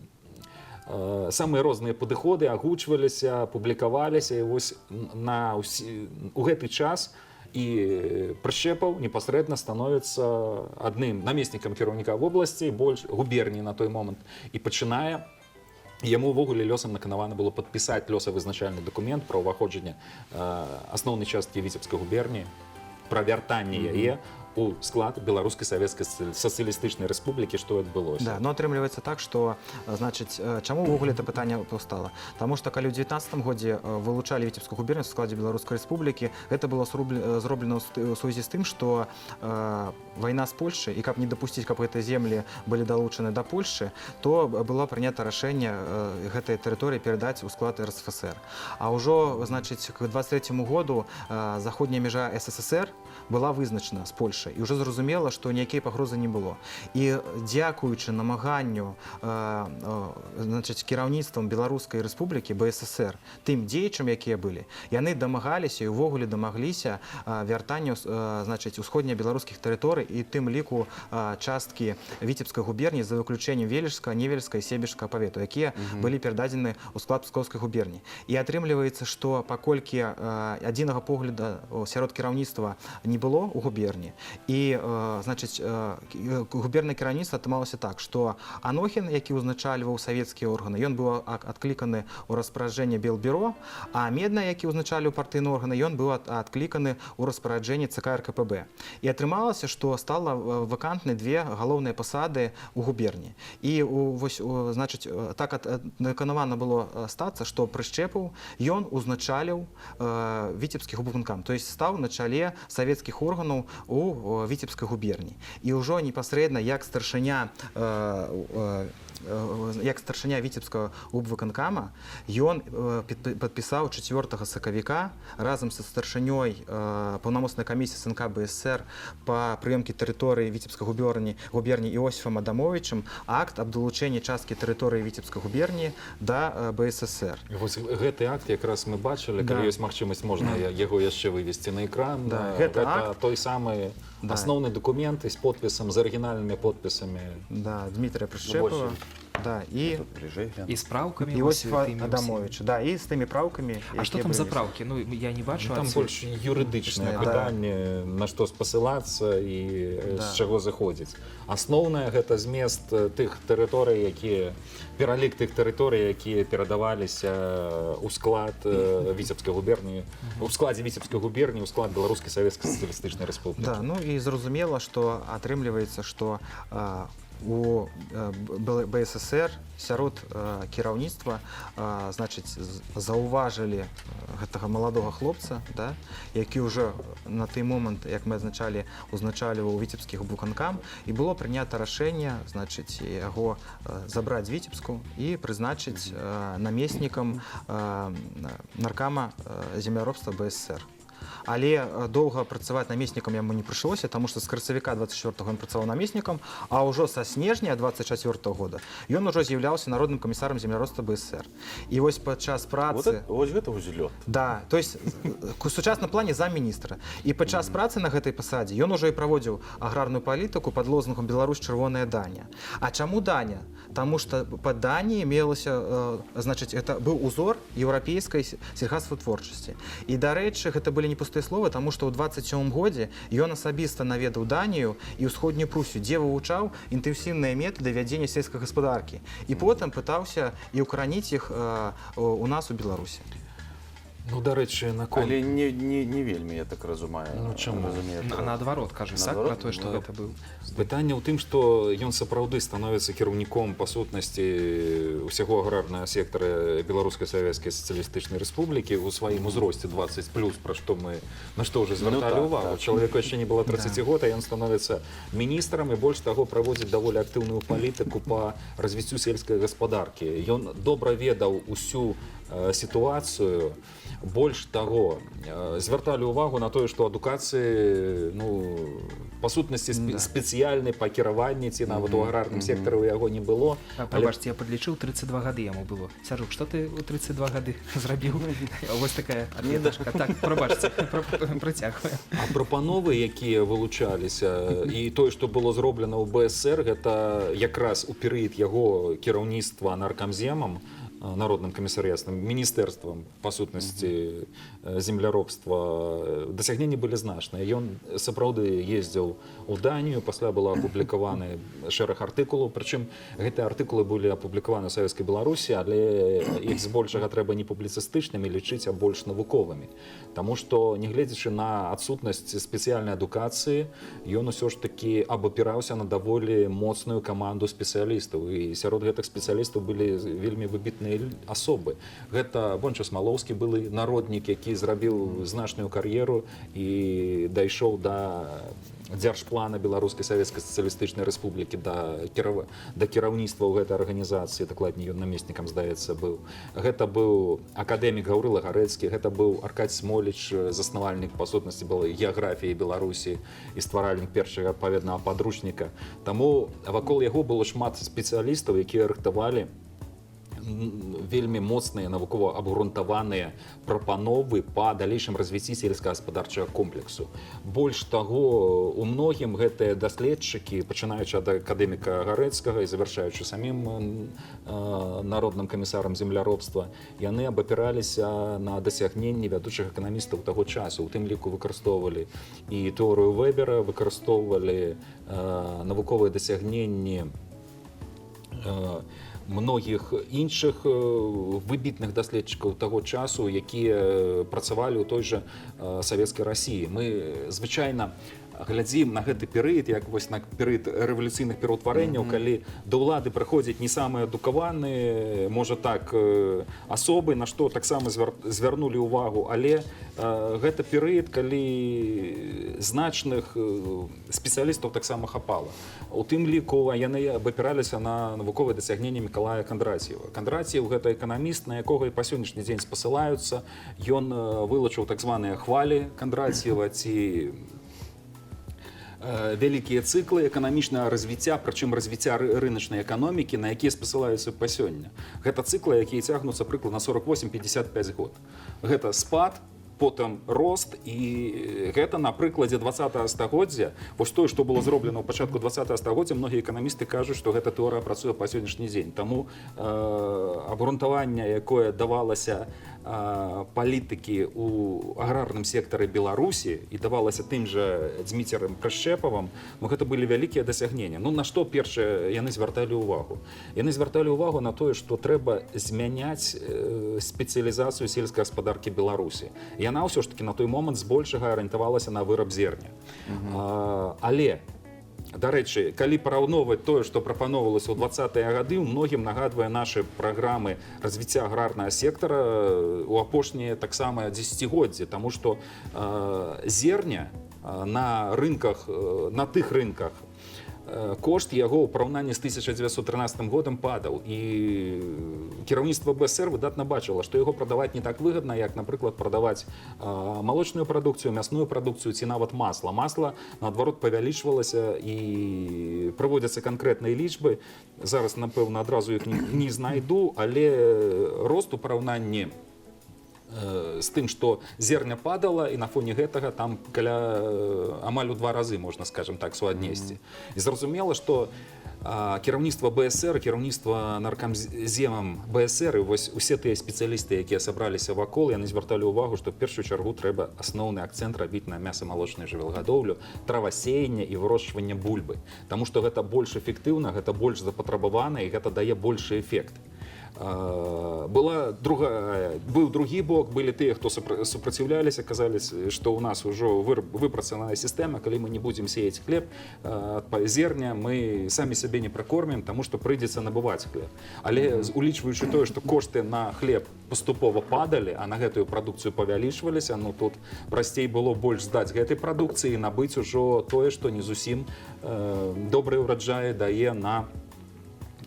самыя розныя падыходы агучваліся, публікаваліся, і вось у гэты час і Прышчэпаў непасрэдна становіцца адным намеснікам кіраўніка вобласці, больш губерніі на той момант, і пачынае. Яму ўвогуле лёсам наканавана было падпісаць лёсавызначальны дакумент пра ўваходжанне асноўнай часткі Віцебскай губерніі, пра вяртанне яе у склад Беларускай Савецкай Сацыялістычнай Рэспублікі, што адбылося. Да, но атрымліваецца так, што значыць, чаму ўвогуле это пытанне паўстала? Таму што калі ў 19 годзе вылучалі Віцебскую губерню ў складзе Беларускай Рэспублікі, гэта было зроблена ў сувязі з тым, што вайна з Польшчай, і каб не дапусціць, каб гэтыя землі былі далучаны да Польшчы, то было прынята рашэнне гэтай тэрыторыі перадаць у склад РСФСР. А ўжо, значыць, к 23 году заходняя мяжа СССР была вызначана з Польшай. Польшча, і ўжо зразумела, што ніякай пагрозы не было. І дзякуючы намаганню значыць, кіраўніцтвам Беларускай Рэспублікі, БССР, тым дзеячам, якія былі, яны дамагаліся і ўвогуле дамагліся вяртання значыць, усходнебеларускіх тэрыторый і тым ліку часткі Віцебскай губерні, за выключэннем Веліжскага, Невельскага і Себежскага павету, якія былі перададзены ў склад Пскоўскай губерні. І атрымліваецца, што паколькі адзінага погляда сярод кіраўніцтва не было ў губерні і значыць, губернае кіраўніцтва, атрымалася так, што Анохін, які ўзначальваў савецкія органы, ён быў адкліканы ў распараджэнне Белбюро, а Медна, які ўзначаліў партыйныя органы, ён быў адкліканы ў распараджэнне ЦК РКПБ. І атрымалася, што стала вакантнай две галоўныя пасады ў губерні. І вось, значыць, так наканавана было стацца, што Прышчэпаў, ён узначаліў Віцебскі губвыканкам, то есть стаў на чале савецкіх органаў у Віцебскай губерні. І ўжо непасрэдна як старшыня Віцебскага губвыканкама ён падпісаў 4 сакавіка разам са старшынёй паўнамоцнай камісіі СНК БССР па прыёмкі тэрыторыі Віцебскай губерні Іосифам Адамовічам акт аб далучэнні часткі тэрыторыі Віцебскай губерні да БССР. І вось гэты акт якраз мы бачылі, калі ёсць магчымасць, можна яго яшчэ вывесці на экран. Да, гэта акт. Той самы асноўны дакумент з подпісам, з арыгінальнымі подпісамі. Да, Дмітрия Прышчэпава. Больше. Да, і Тут бліжэй гляну. І з праўкамі вось Іосифа тымі усімі. Адамовича. Да, і з тымі праўкамі. А што якія там за былі. праўкі? Ну, я не бачу Ну, там адсюль. больш юрыдычнае Да. пытанне, на што спасылацца і з чаго заходзіць. Асноўнае — гэта змест тых тэрыторый, якія, пералік тых тэрыторый, якія перадаваліся ў склад Віцебскай губерніі, у складзе Віцебскай губерніі, у склад Беларускай Савецкай Сацыялістычнай Рэспублікі. Да, ну і зразумела, што атрымліваецца, што у БССР сярод кіраўніцтва значыць, заўважылі гэтага маладога хлопца, да, які ўжо на той момант, як мы адзначалі, узначальваў Віцебскі губвыканкам, і было прынята рашэнне, значыць, яго забраць з Віцебску і прызначыць намеснікам наркама земляробства БССР. Але доўга працаваць намеснікам яму не прыйшлося, таму што з красавіка 24 ён працаваў намеснікам, а ўжо са снежня 24 года ён ужо з'яўляўся народным камісарам земляробства БССР. І вось падчас працы Вот, вось гэта ўзлёт. Да, то есть у сучасным плане замміністра. І падчас працы на гэтай пасадзе ён ужо і праводзіў аграрную палітыку пад лозунгам «Беларусь — чырвоная Данія». А чаму Данія? Таму што пад Даніяй мелася, значыць, это быў узор еўрапейскай сельгаспвытворчасці. І, дарэчы, гэта былі не пустыя словы, таму што ў 27 годзе ён асабіста наведаў Данію і Ўсходнюю Прусію, дзе вывучаў інтэнсіўныя метады вядзення сельскай гаспадаркі. І потым пытаўся і ўкараніць іх у нас у Беларусі. Ну, дарэчы, наконт Але не вельмі, я так разумаю. Ну, чаму? Разумею. Наадварот, кажа Ісак Наадварот? пра тое, што Ну, гэта быў. Пытанне ў тым, што ён сапраўды становіцца кіраўніком, па сутнасці, усяго аграрнага сектара Беларускай Савецкай Сацыялістычнай Рэспублікі ў сваім узросце 20 плюс, пра што мы на што ўжо звярталі Ну, так, увагу. Чалавеку яшчэ не было 30 год, а ён становіцца міністрам і больш таго, праводзіць даволі актыўную палітыку па развіццю сельскай гаспадаркі. Ён добра ведаў усю сітуацыю. Больш таго, звярталі ўвагу на тое, што адукацыі, ну, па сутнасці, спецыяльнай па кіраванні ці нават у аграрным сектары ў яго не было. А, прабачце, я падлічыў, 32 гады яму было. Сяжук, што ты ў 32 гады зрабіў? Вось такая адветачка. Так, прабачце, працягваем. А прапановы, якія вылучаліся, і тое, што было зроблена ў БСР, гэта якраз у перыяд яго кіраўніцтва наркамземам, народным камісарыятам, міністэрствам, па сутнасці, земляробства, дасягненні былі значныя. Ён сапраўды ездзіў у Данію, пасля была апублікаваны шэраг артыкулаў, прычым гэтыя артыкулы былі апублікаваны ў Савецкай Беларусі, але іх збольшага трэба не публіцыстычнымі лічыць, а больш навуковымі. Таму што, нягледзячы на адсутнасць спецыяльнай адукацыі, ён усё ж такі абапіраўся на даволі моцную каманду спецыялістаў. І сярод гэтых спецыялістаў былі вельмі выбітныя канкрэтныя асобы. Гэта Бонча Смалоўскі, былы народнік, які зрабіў значную кар'еру і дайшоў да дзяржплана Беларускай Савецкай Сацыялістычнай Рэспублікі, да кіраўніцтва ў гэтай арганізацыі, дакладней, ён намеснікам, здаецца, быў. Гэта быў акадэмік Гаўрыла Гарэцкі, гэта быў Аркадзь Смоліч, заснавальнік, па сутнасці, была геаграфіі Беларусі і стваральнік першага адпаведнага падручніка. Таму вакол яго было шмат спецыялістаў, якія рыхтавалі вельмі моцныя, навукова абгрунтаваныя прапановы па далейшым развіцці сельскагаспадарчага комплексу. Больш таго, у многім гэтыя даследчыкі, пачынаючы ад акадэміка Гарэцкага і завяршаючы самім народным камісарам земляробства, яны абапіраліся на дасягненні вядучых эканамістаў таго часу, у тым ліку выкарыстоўвалі і тэорыю Вебера, выкарыстоўвалі навуковыя дасягненні многіх іншых выбітных даследчыкаў таго часу, якія працавалі ў той жа Савецкай Расіі. Мы звычайна глядзім на гэты перыяд як вось на перыяд рэвалюцыйных пераўтварэнняў, калі да ўлады прыходзяць не самыя адукаваныя, можа так, асобы, на што таксама звярнулі ўвагу, але гэта перыяд, калі значных спецыялістаў таксама хапала. У тым ліку яны абапіраліся на навуковыя дасягненні Мікалая Кандрацьева. Кандрацьеў — гэта эканаміст, на якога і па сённяшні дзень спасылаюцца. Ён вылучыў так званыя хвалі Кандрацьева ці вялікія цыклы эканамічнага развіцця, прычым развіцця рыначнай эканомікі, на якія спасылаюцца па сёння. Гэта цыклы, якія цягнуцца прыкладна 48-55 год. Гэта спад, потым рост, і гэта на прыкладзе 20 стагоддзя. Вось тое, што было зроблена ў пачатку 20 стагоддзя, многія эканамісты кажуць, што гэта тэорыя працуе па сённяшні дзень. Таму абгрунтаванне, якое давалася палітыкі у аграрным сектары Беларусі і давалася тым жа Дзміцерам Прышчэпавым, ну, гэта былі вялікія дасягнення. Ну, на што першае яны звярталі ўвагу? Яны звярталі ўвагу на тое, што трэба змяняць спецыялізацыю сельскай гаспадаркі Беларусі. Яна ўсё ж таки на той момант збольшага арыентавалася на выраб зерня. Але, дарэчы, калі параўноўваць тое, што прапаноўвалася ў 20-я гады, у многім нагадвае нашы праграмы развіцця аграрнага сектара у апошнія таксама дзесяцігоддзі, таму што зерня на рынках, на тых рынках, кошт яго ў параўнанні з 1913 годам падаў, і кіраўніцтва БСР выдатна бачыла, што яго прадаваць не так выгадна, як, напрыклад, прадаваць малочную прадукцыю, мясную прадукцыю ці нават масла. Масла, наадварот, павялічвалася, і прыводзяцца канкрэтныя лічбы, зараз, напэўна, адразу іх не знайду, але рост у параўнанні з тым, што зерня падала, і на фоне гэтага там каля амаль у два разы, можна, скажем так, суаднесці. І зразумела, што кіраўніцтва БСР, кіраўніцтва наркамземам БСР і вось усе тыя спецыялісты, якія сабраліся вакол, яны звярталі ўвагу, што ў першую чаргу трэба асноўны акцэнт рабіць на мяса-малочную жывёлагадоўлю, травасеянне і вырошчванне бульбы. Таму што гэта больш эфектыўна, гэта больш запатрабавана і гэта дае большы эфект. Была другая, быў другі бок, былі тыя, хто супраціўляліся, казалі, што ў нас ужо выпрацаваная сістэма, калі мы не будзем сеяць хлеб, зерня, мы самі сябе не пракормім, таму што прыйдзецца набываць хлеб. Але улічваючы тое, што кошты на хлеб паступова падалі, а на гэтую прадукцыю павялічваліся, ну, тут прасцей было больш здаць гэтай прадукцыі і набыць ужо тое, што не зусім добрыя ўраджаі дае на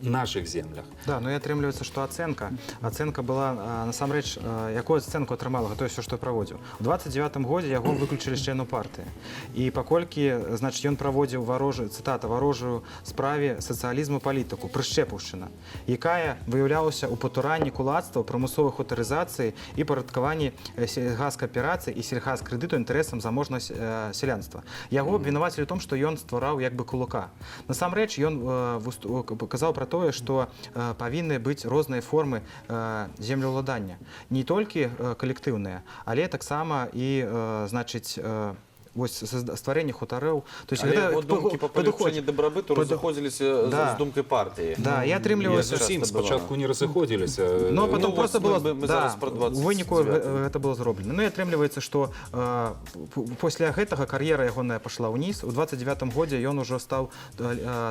нашых землях. Да, ну і атрымліваецца, што ацэнка была насамрэч, якую ацэнку атрымала тое ўсё, што праводзіў. У 29 годзе яго выключылі з членаў партыі. І паколькі, значит, ён праводзіў варожую, цытата, «варожую справе сацыялізму палітыку, прышчэпаўшчына, якая выяўлялася ў патуранні кулацтва, прымусовай хутарызацыі і парадкаванні сельгаскааперацыі і сельгаскрэдыту інтарэсам заможнага сялянства». Яго абвінавацілі ў том, што ён ствараў як бы кулака. Насамрэч ён казаў пра тое, што павінны быць розныя формы землеўладання. Не толькі калектыўныя, але таксама і значыць, Вось стварэнне хутароў, то есть Але гэта яго думкі па палепшэнні дабрабыту разыходзіліся з думкай партыі. Да, і атрымлівалася Як Зусім часта бывала. спачатку не разыходзіліся. Но потом Ну, просто вось было мы да, зараз про у выніку 29. гэта было зроблена. Ну і атрымліваецца, што пасля гэтага кар'ера ягоная пашла ўніз. У 29 годзе ён ужо стаў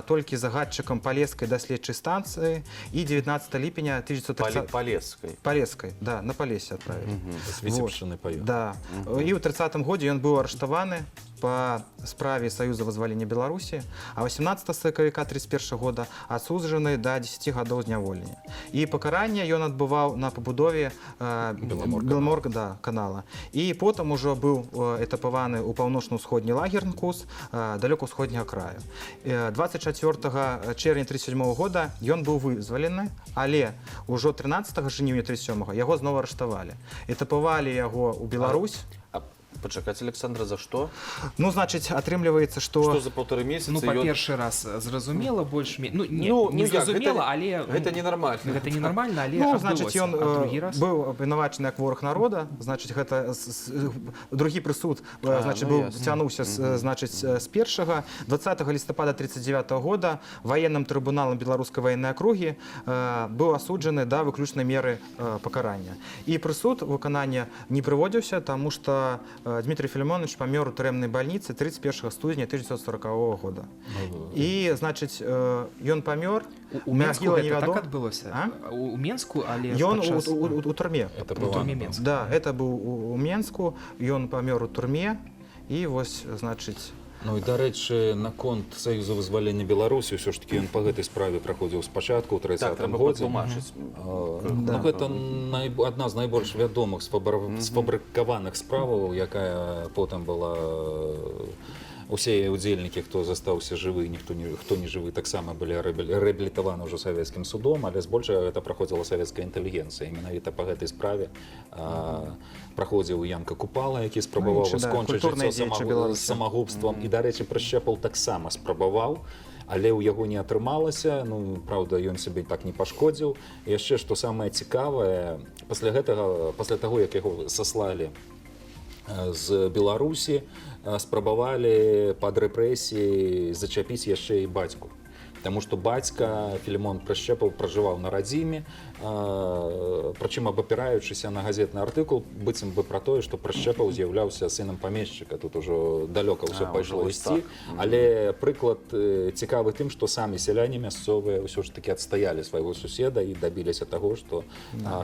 толькі загадчыкам палескай даследчай станцыі, і 19 ліпеня 1930 Палескай. Палескай, да, на Палесе адправілі. З Віцебшчыны паёт. Да. І ў 30 годзе ён быў арыштаваны па справе Саюза вызвалення Беларусі, а 18 сакавіка 31 года асуджаны да 10 гадоў зняволення. І пакаранне ён адбываў на пабудове Беламор-канала. Белмор, да, канала. І потым ужо быў этапаваны ў паўночна-ўсходні лагер НКУС далёка-ўсходняга краю. 24 чэрвеня 37 года ён быў вызвалены, але ўжо 13 жніўня 37 яго зноў арыштавалі. Этапавалі яго ў Беларусь. А пачакаць, Александра, за што? Ну, значыць, атрымліваецца, што, Што за паўтары месяца Ну, па ён- першы раз зразумела больш ну, не, не як, зразумела, гэта, але гэта ненармальна. Гэта ненармальна, але Ну, значыць, адбылося. ён А другі раз быў абвінавачаны як вораг народа, значыць, гэта другі прысуд, А, значыць, ну, быў ясна. цянуўся значыць, з першага. 20 лістапада 39 года ваенным трыбуналам беларускай ваеннай акругі быў асуджаны да выключнай меры пакарання. І прысуд выканання не прыводзіўся, таму што Дмітрий Філімонавіч памёр у турэмнай бальніцы 31 студзеня 1940 года. І, значыць, ён памёр, у Менску магіла гэта так невядома. адбылося. А? У Менску, але Ён падчас- у турме. Это У турме была- Менска. Да, это быў у Менску, ён памёр у турме, і вось, значыць, Ну і, дарэчы, наконт Саюза вызвалення Беларусі, ўсё ж таки ён па гэтай справе праходзіў спачатку ў Так, 30 трэба годзе. патлумачыць. Ну, гэта адна з найбольш вядомых сфабрыкаваных справаў, якая потым была, усе яе удзельнікі, хто застаўся жывы, ніхто не, хто не жывы, таксама былі рэабілітаваны ўжо савецкім судом, але збольшага гэта праходзіла савецкая інтэлігенцыя. І менавіта па гэтай справе праходзіў Янка Купала, які спрабаваў Ну, іншы, да, скончыць культурныя жыццё дзеячы Беларусі. самагубствам. І, дарэчы, Прышчэпаў таксама спрабаваў, але ў яго не атрымалася. Ну, праўда, ён сябе так не пашкодзіў. Яшчэ што самае цікавае, пасля гэтага, пасля таго, як яго саслалі з Беларусі, спрабавалі пад рэпрэсіі зачапіць яшчэ і бацьку. Таму што бацька Філімон Прышчэпаў пражываў на радзіме, прычым абапіраючыся на газетны артыкул, быццам бы пра тое, што Прышчэпаў з'яўляўся сынам памешчыка. Тут ужо далёка ўсё А, пайшло ўжо вось ісці. так. Але прыклад цікавы тым, што самі сяляне мясцовыя ўсё ж такі адстаялі свайго суседа і дабіліся таго, што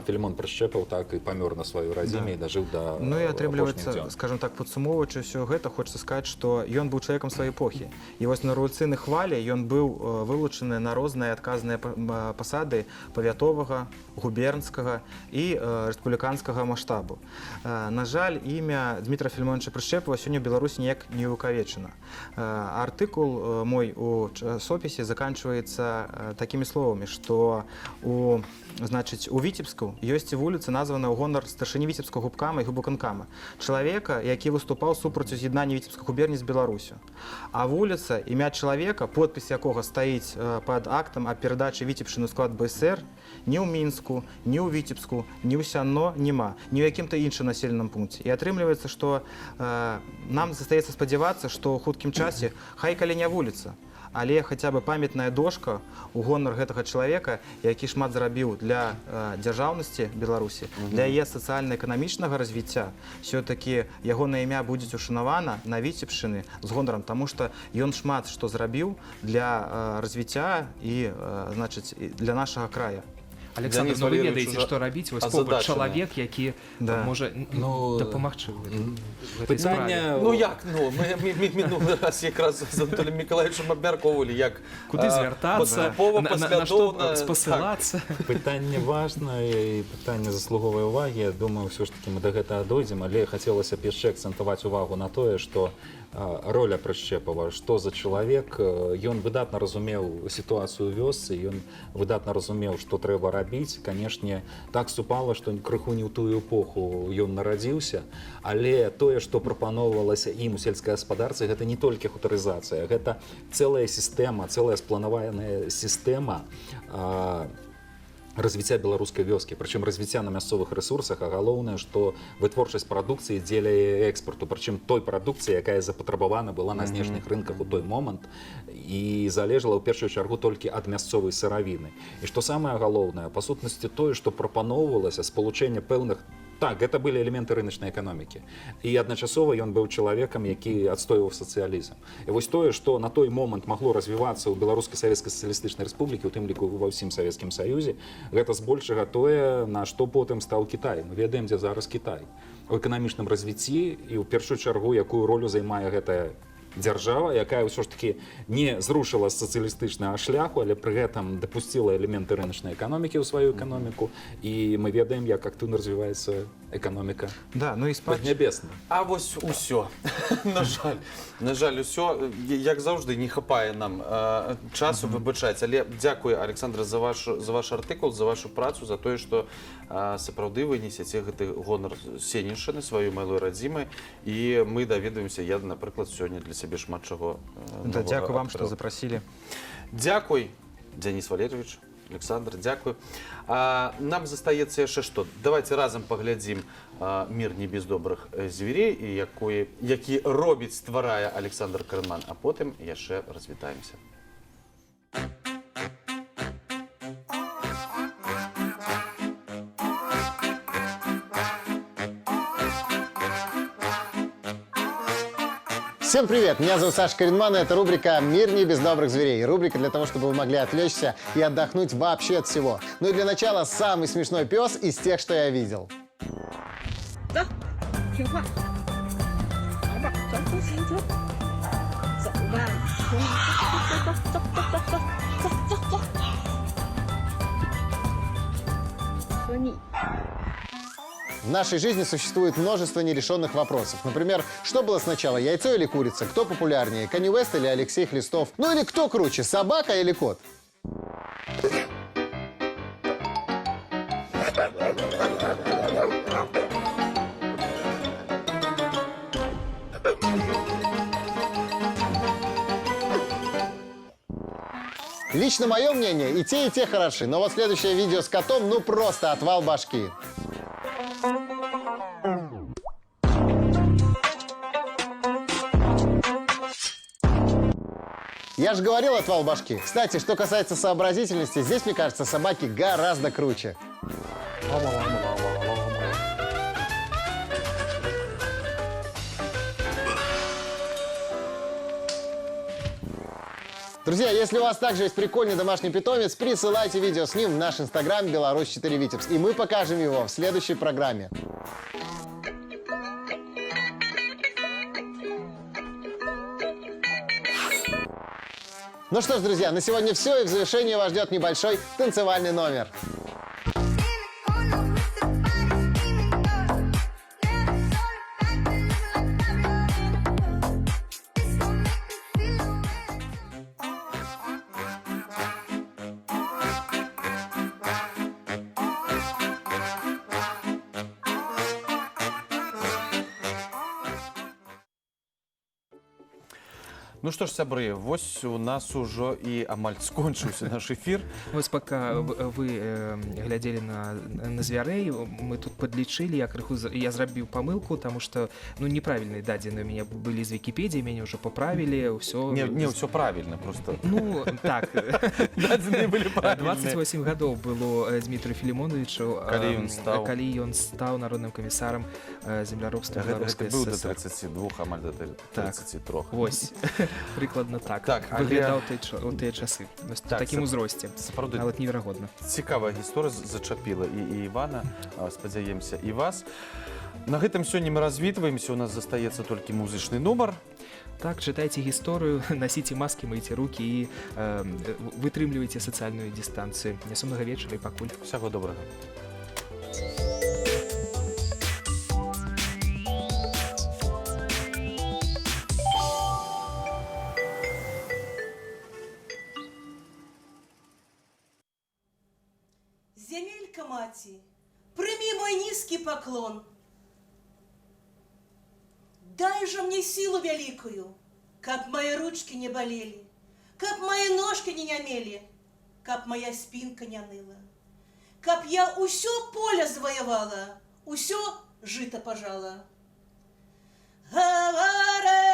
Філімон Прышчэпаў так і памёр на сваёй радзіме і дажыў да Ну і апошніх атрымліваецца, дзён. скажем так, падсумоўваючы ўсё гэта, хочацца сказаць, што ён быў чалавекам сваёй эпохі. І вось на рэвалюцыйнай хвалі ён быў вылучаны на розныя адказныя пасады павятовага, губернскага і рэспубліканскага маштабу. На жаль, імя Дмітра Філімонавіча Прышчэпава сёння ў Беларусі ніяк не ўвекавечана. Артыкул мой у часопісе заканчваецца такімі словамі, што значыць, у Віцебску ёсць вуліца, названая ў гонар старшыні Віцебскага губкама і губвыканкама, чалавека, які выступаў супраць уз'яднання Віцебскай губерні з Беларусю. А вуліца, імя чалавека, подпіс якога стаіць пад актам аб перадачы Віцебшчыны ў склад БСР, ні ў Мінску, ні ў Віцебску, ні ў Сянно няма, ні ў якім-то іншым населеным пункце. І атрымліваецца, што нам застаецца спадзявацца, што ў хуткім часе, хай калі не вуліца, але хаця бы памятная дошка у гонар гэтага чалавека, які шмат зрабіў для дзяржаўнасці Беларусі, для яе сацыяльна-эканамічнага развіцця, все-таки ягонае імя будзе ушанавана на Віцебшчыны з гонарам, таму што ён шмат што зрабіў для развіцця і значыць, і для нашага края. Александр, Дзяніс ну вы Валерьевич ведаеце, ужо што рабіць, вось побач азадачаны. чалавек, які Да. можа Ну, дапамагчы ў гэтай справе. Пытанне Ну як, ну мы мінулы раз якраз з Анатоліем Мікалаевічам абмяркоўвалі, як Куды звяртацца, паступова, на што паслядоўна, спасылацца. Пытанне важнае і пытанне заслугоўвае увагі. Я думаю, ўсё ж таки мы да гэтага дойдзем, але хацелася б яшчэ акцэнтаваць увагу на тое, што роля Прышчэпава, што за чалавек, ён выдатна разумеў сітуацыю ў вёсцы, ён выдатна разумеў, што трэба рабіць. Канешне, так супала, што крыху не ў тую эпоху ён нарадзіўся, але тое, што прапаноўвалася ім у сельскай гаспадарцы, гэта не толькі хутарызацыя, гэта цэлая сістэма, цэлая спланаваная сістэма, Развіцця беларускай вёскі, прычым развіцця на мясцовых рэсурсах, а галоўнае, што вытворчасць прадукцыі дзеля экспарту, прычым той прадукцыі, якая запатрабавана была на знешніх рынках у той момант і залежала ў першую чаргу толькі ад мясцовай сыравіны. І што самае галоўнае, па сутнасці тое, што прапаноўвалася, спалучэнне пэўных, так, гэта былі элементы рыначнай эканомікі, і адначасова ён быў чалавекам, які адстойваў сацыялізм. І вось тое, што на той момант магло развівацца ў Беларускай Савецкай Сацыялістычнай Рэспублікі, у тым ліку ва ўсім Савецкім Саюзе, гэта збольшага тое, на што потым стаў Кітай. Мы ведаем, дзе зараз Кітай у эканамічным развіцці і ў першую чаргу якую ролю займае гэтая дзяржава, якая ўсё ж таки не зрушыла з сацыялістычнага шляху, але пры гэтым дапусціла элементы рыначнай эканомікі ў сваю эканоміку, і мы ведаем, як актыўна развіваецца эканоміка Да, ну і спад... Паднябесна. А вось усё. На жаль, на жаль, усё, як заўжды, не хапае нам часу, выбачаць, але дзякую, Александр, за ваш артыкул, за вашу працу, за тое, што сапраўды вы несяце гэты гонар Сеніншчыны, сваёй малой радзімы, і мы даведаемся, я, напрыклад, сёння для сябе шмат чаго Да, новага дзякую вам, што адкрыў. запрасілі. Дзякуй, Дзяніс Валерьевич, Александр, дзякую. Нам застаецца яшчэ што? Давайте разам паглядзім «Мир не без добрых зверей», і які робіць, стварае Александр Карман, а потым яшчэ развітаемся. Всем привет! Меня зовут Саша Коренман, и это рубрика «Мир не без добрых зверей». Рубрика для того, чтобы вы могли отвлечься и отдохнуть вообще от всего. Ну и для начала самый смешной пес из тех, что я видел. 听话，来吧，走走走走，走吧，走走走走走走走走走。和你。 В нашей жизни существует множество нерешенных вопросов. Например, что было сначала, яйцо или курица? Кто популярнее, Канье Уэст или Алексей Хлестов? Ну или кто круче, собака или кот? Лично мое мнение, и те хороши. Но вот следующее видео с котом, ну просто отвал башки. Я же говорил, отвал башки. Кстати, что касается сообразительности, здесь, мне кажется, собаки гораздо круче. Друзья, если у вас также есть прикольный домашний питомец, присылайте видео с ним в наш инстаграм Беларусь 4 Витебск, и мы покажем его в следующей программе. Ну что ж, друзья, на сегодня все, и в завершении вас ждет небольшой танцевальный номер. Ну што ж, сябры, вось у нас ужо і амаль скончыўся наш эфір. Вось пока вы глядзелі на звярэй, мы тут падлічылі, я крыху я зрабіў памылку, таму што, ну, неправільныя дадзены у мяне былі з Вікіпедіі, мяне ўжо паправілі, ўсё. Не, не, ўсё правильно просто. Ну так. Дадзеныя былі правільныя. 28 гадоў было Дмітрию Філімонавічу, Калі ён стаў- калі ён стаў народным камісарам земляробства Гэта, Беларускай гэта быў да ССР. 32, амаль да 33. Вось, прыкладна так, Так, але- выглядаў у тыя часы. Вось, Так, такім це- узросце, Сапраўды нават неверагодна. Цікавая гісторыя зачапіла і Івана, спадзяемся, і вас. На гэтым сёння мы развітваемся, у нас застаецца толькі музычны нумар. Так, чытайце гісторыю, насіце маскі, мыйце рукі і вытрымлівайце сацыяльную дыстанцыю. Нясумнага вечара і пакуль. Усяго добрага. Земелька маці, прими мой низкий поклон. Дай же мне силу великую, каб мои ручки не болели, каб мои ножки не нямели, каб моя спинка не ныла. Каб я ўсё поле заваявала, усё жыта пажала. Гаварэ.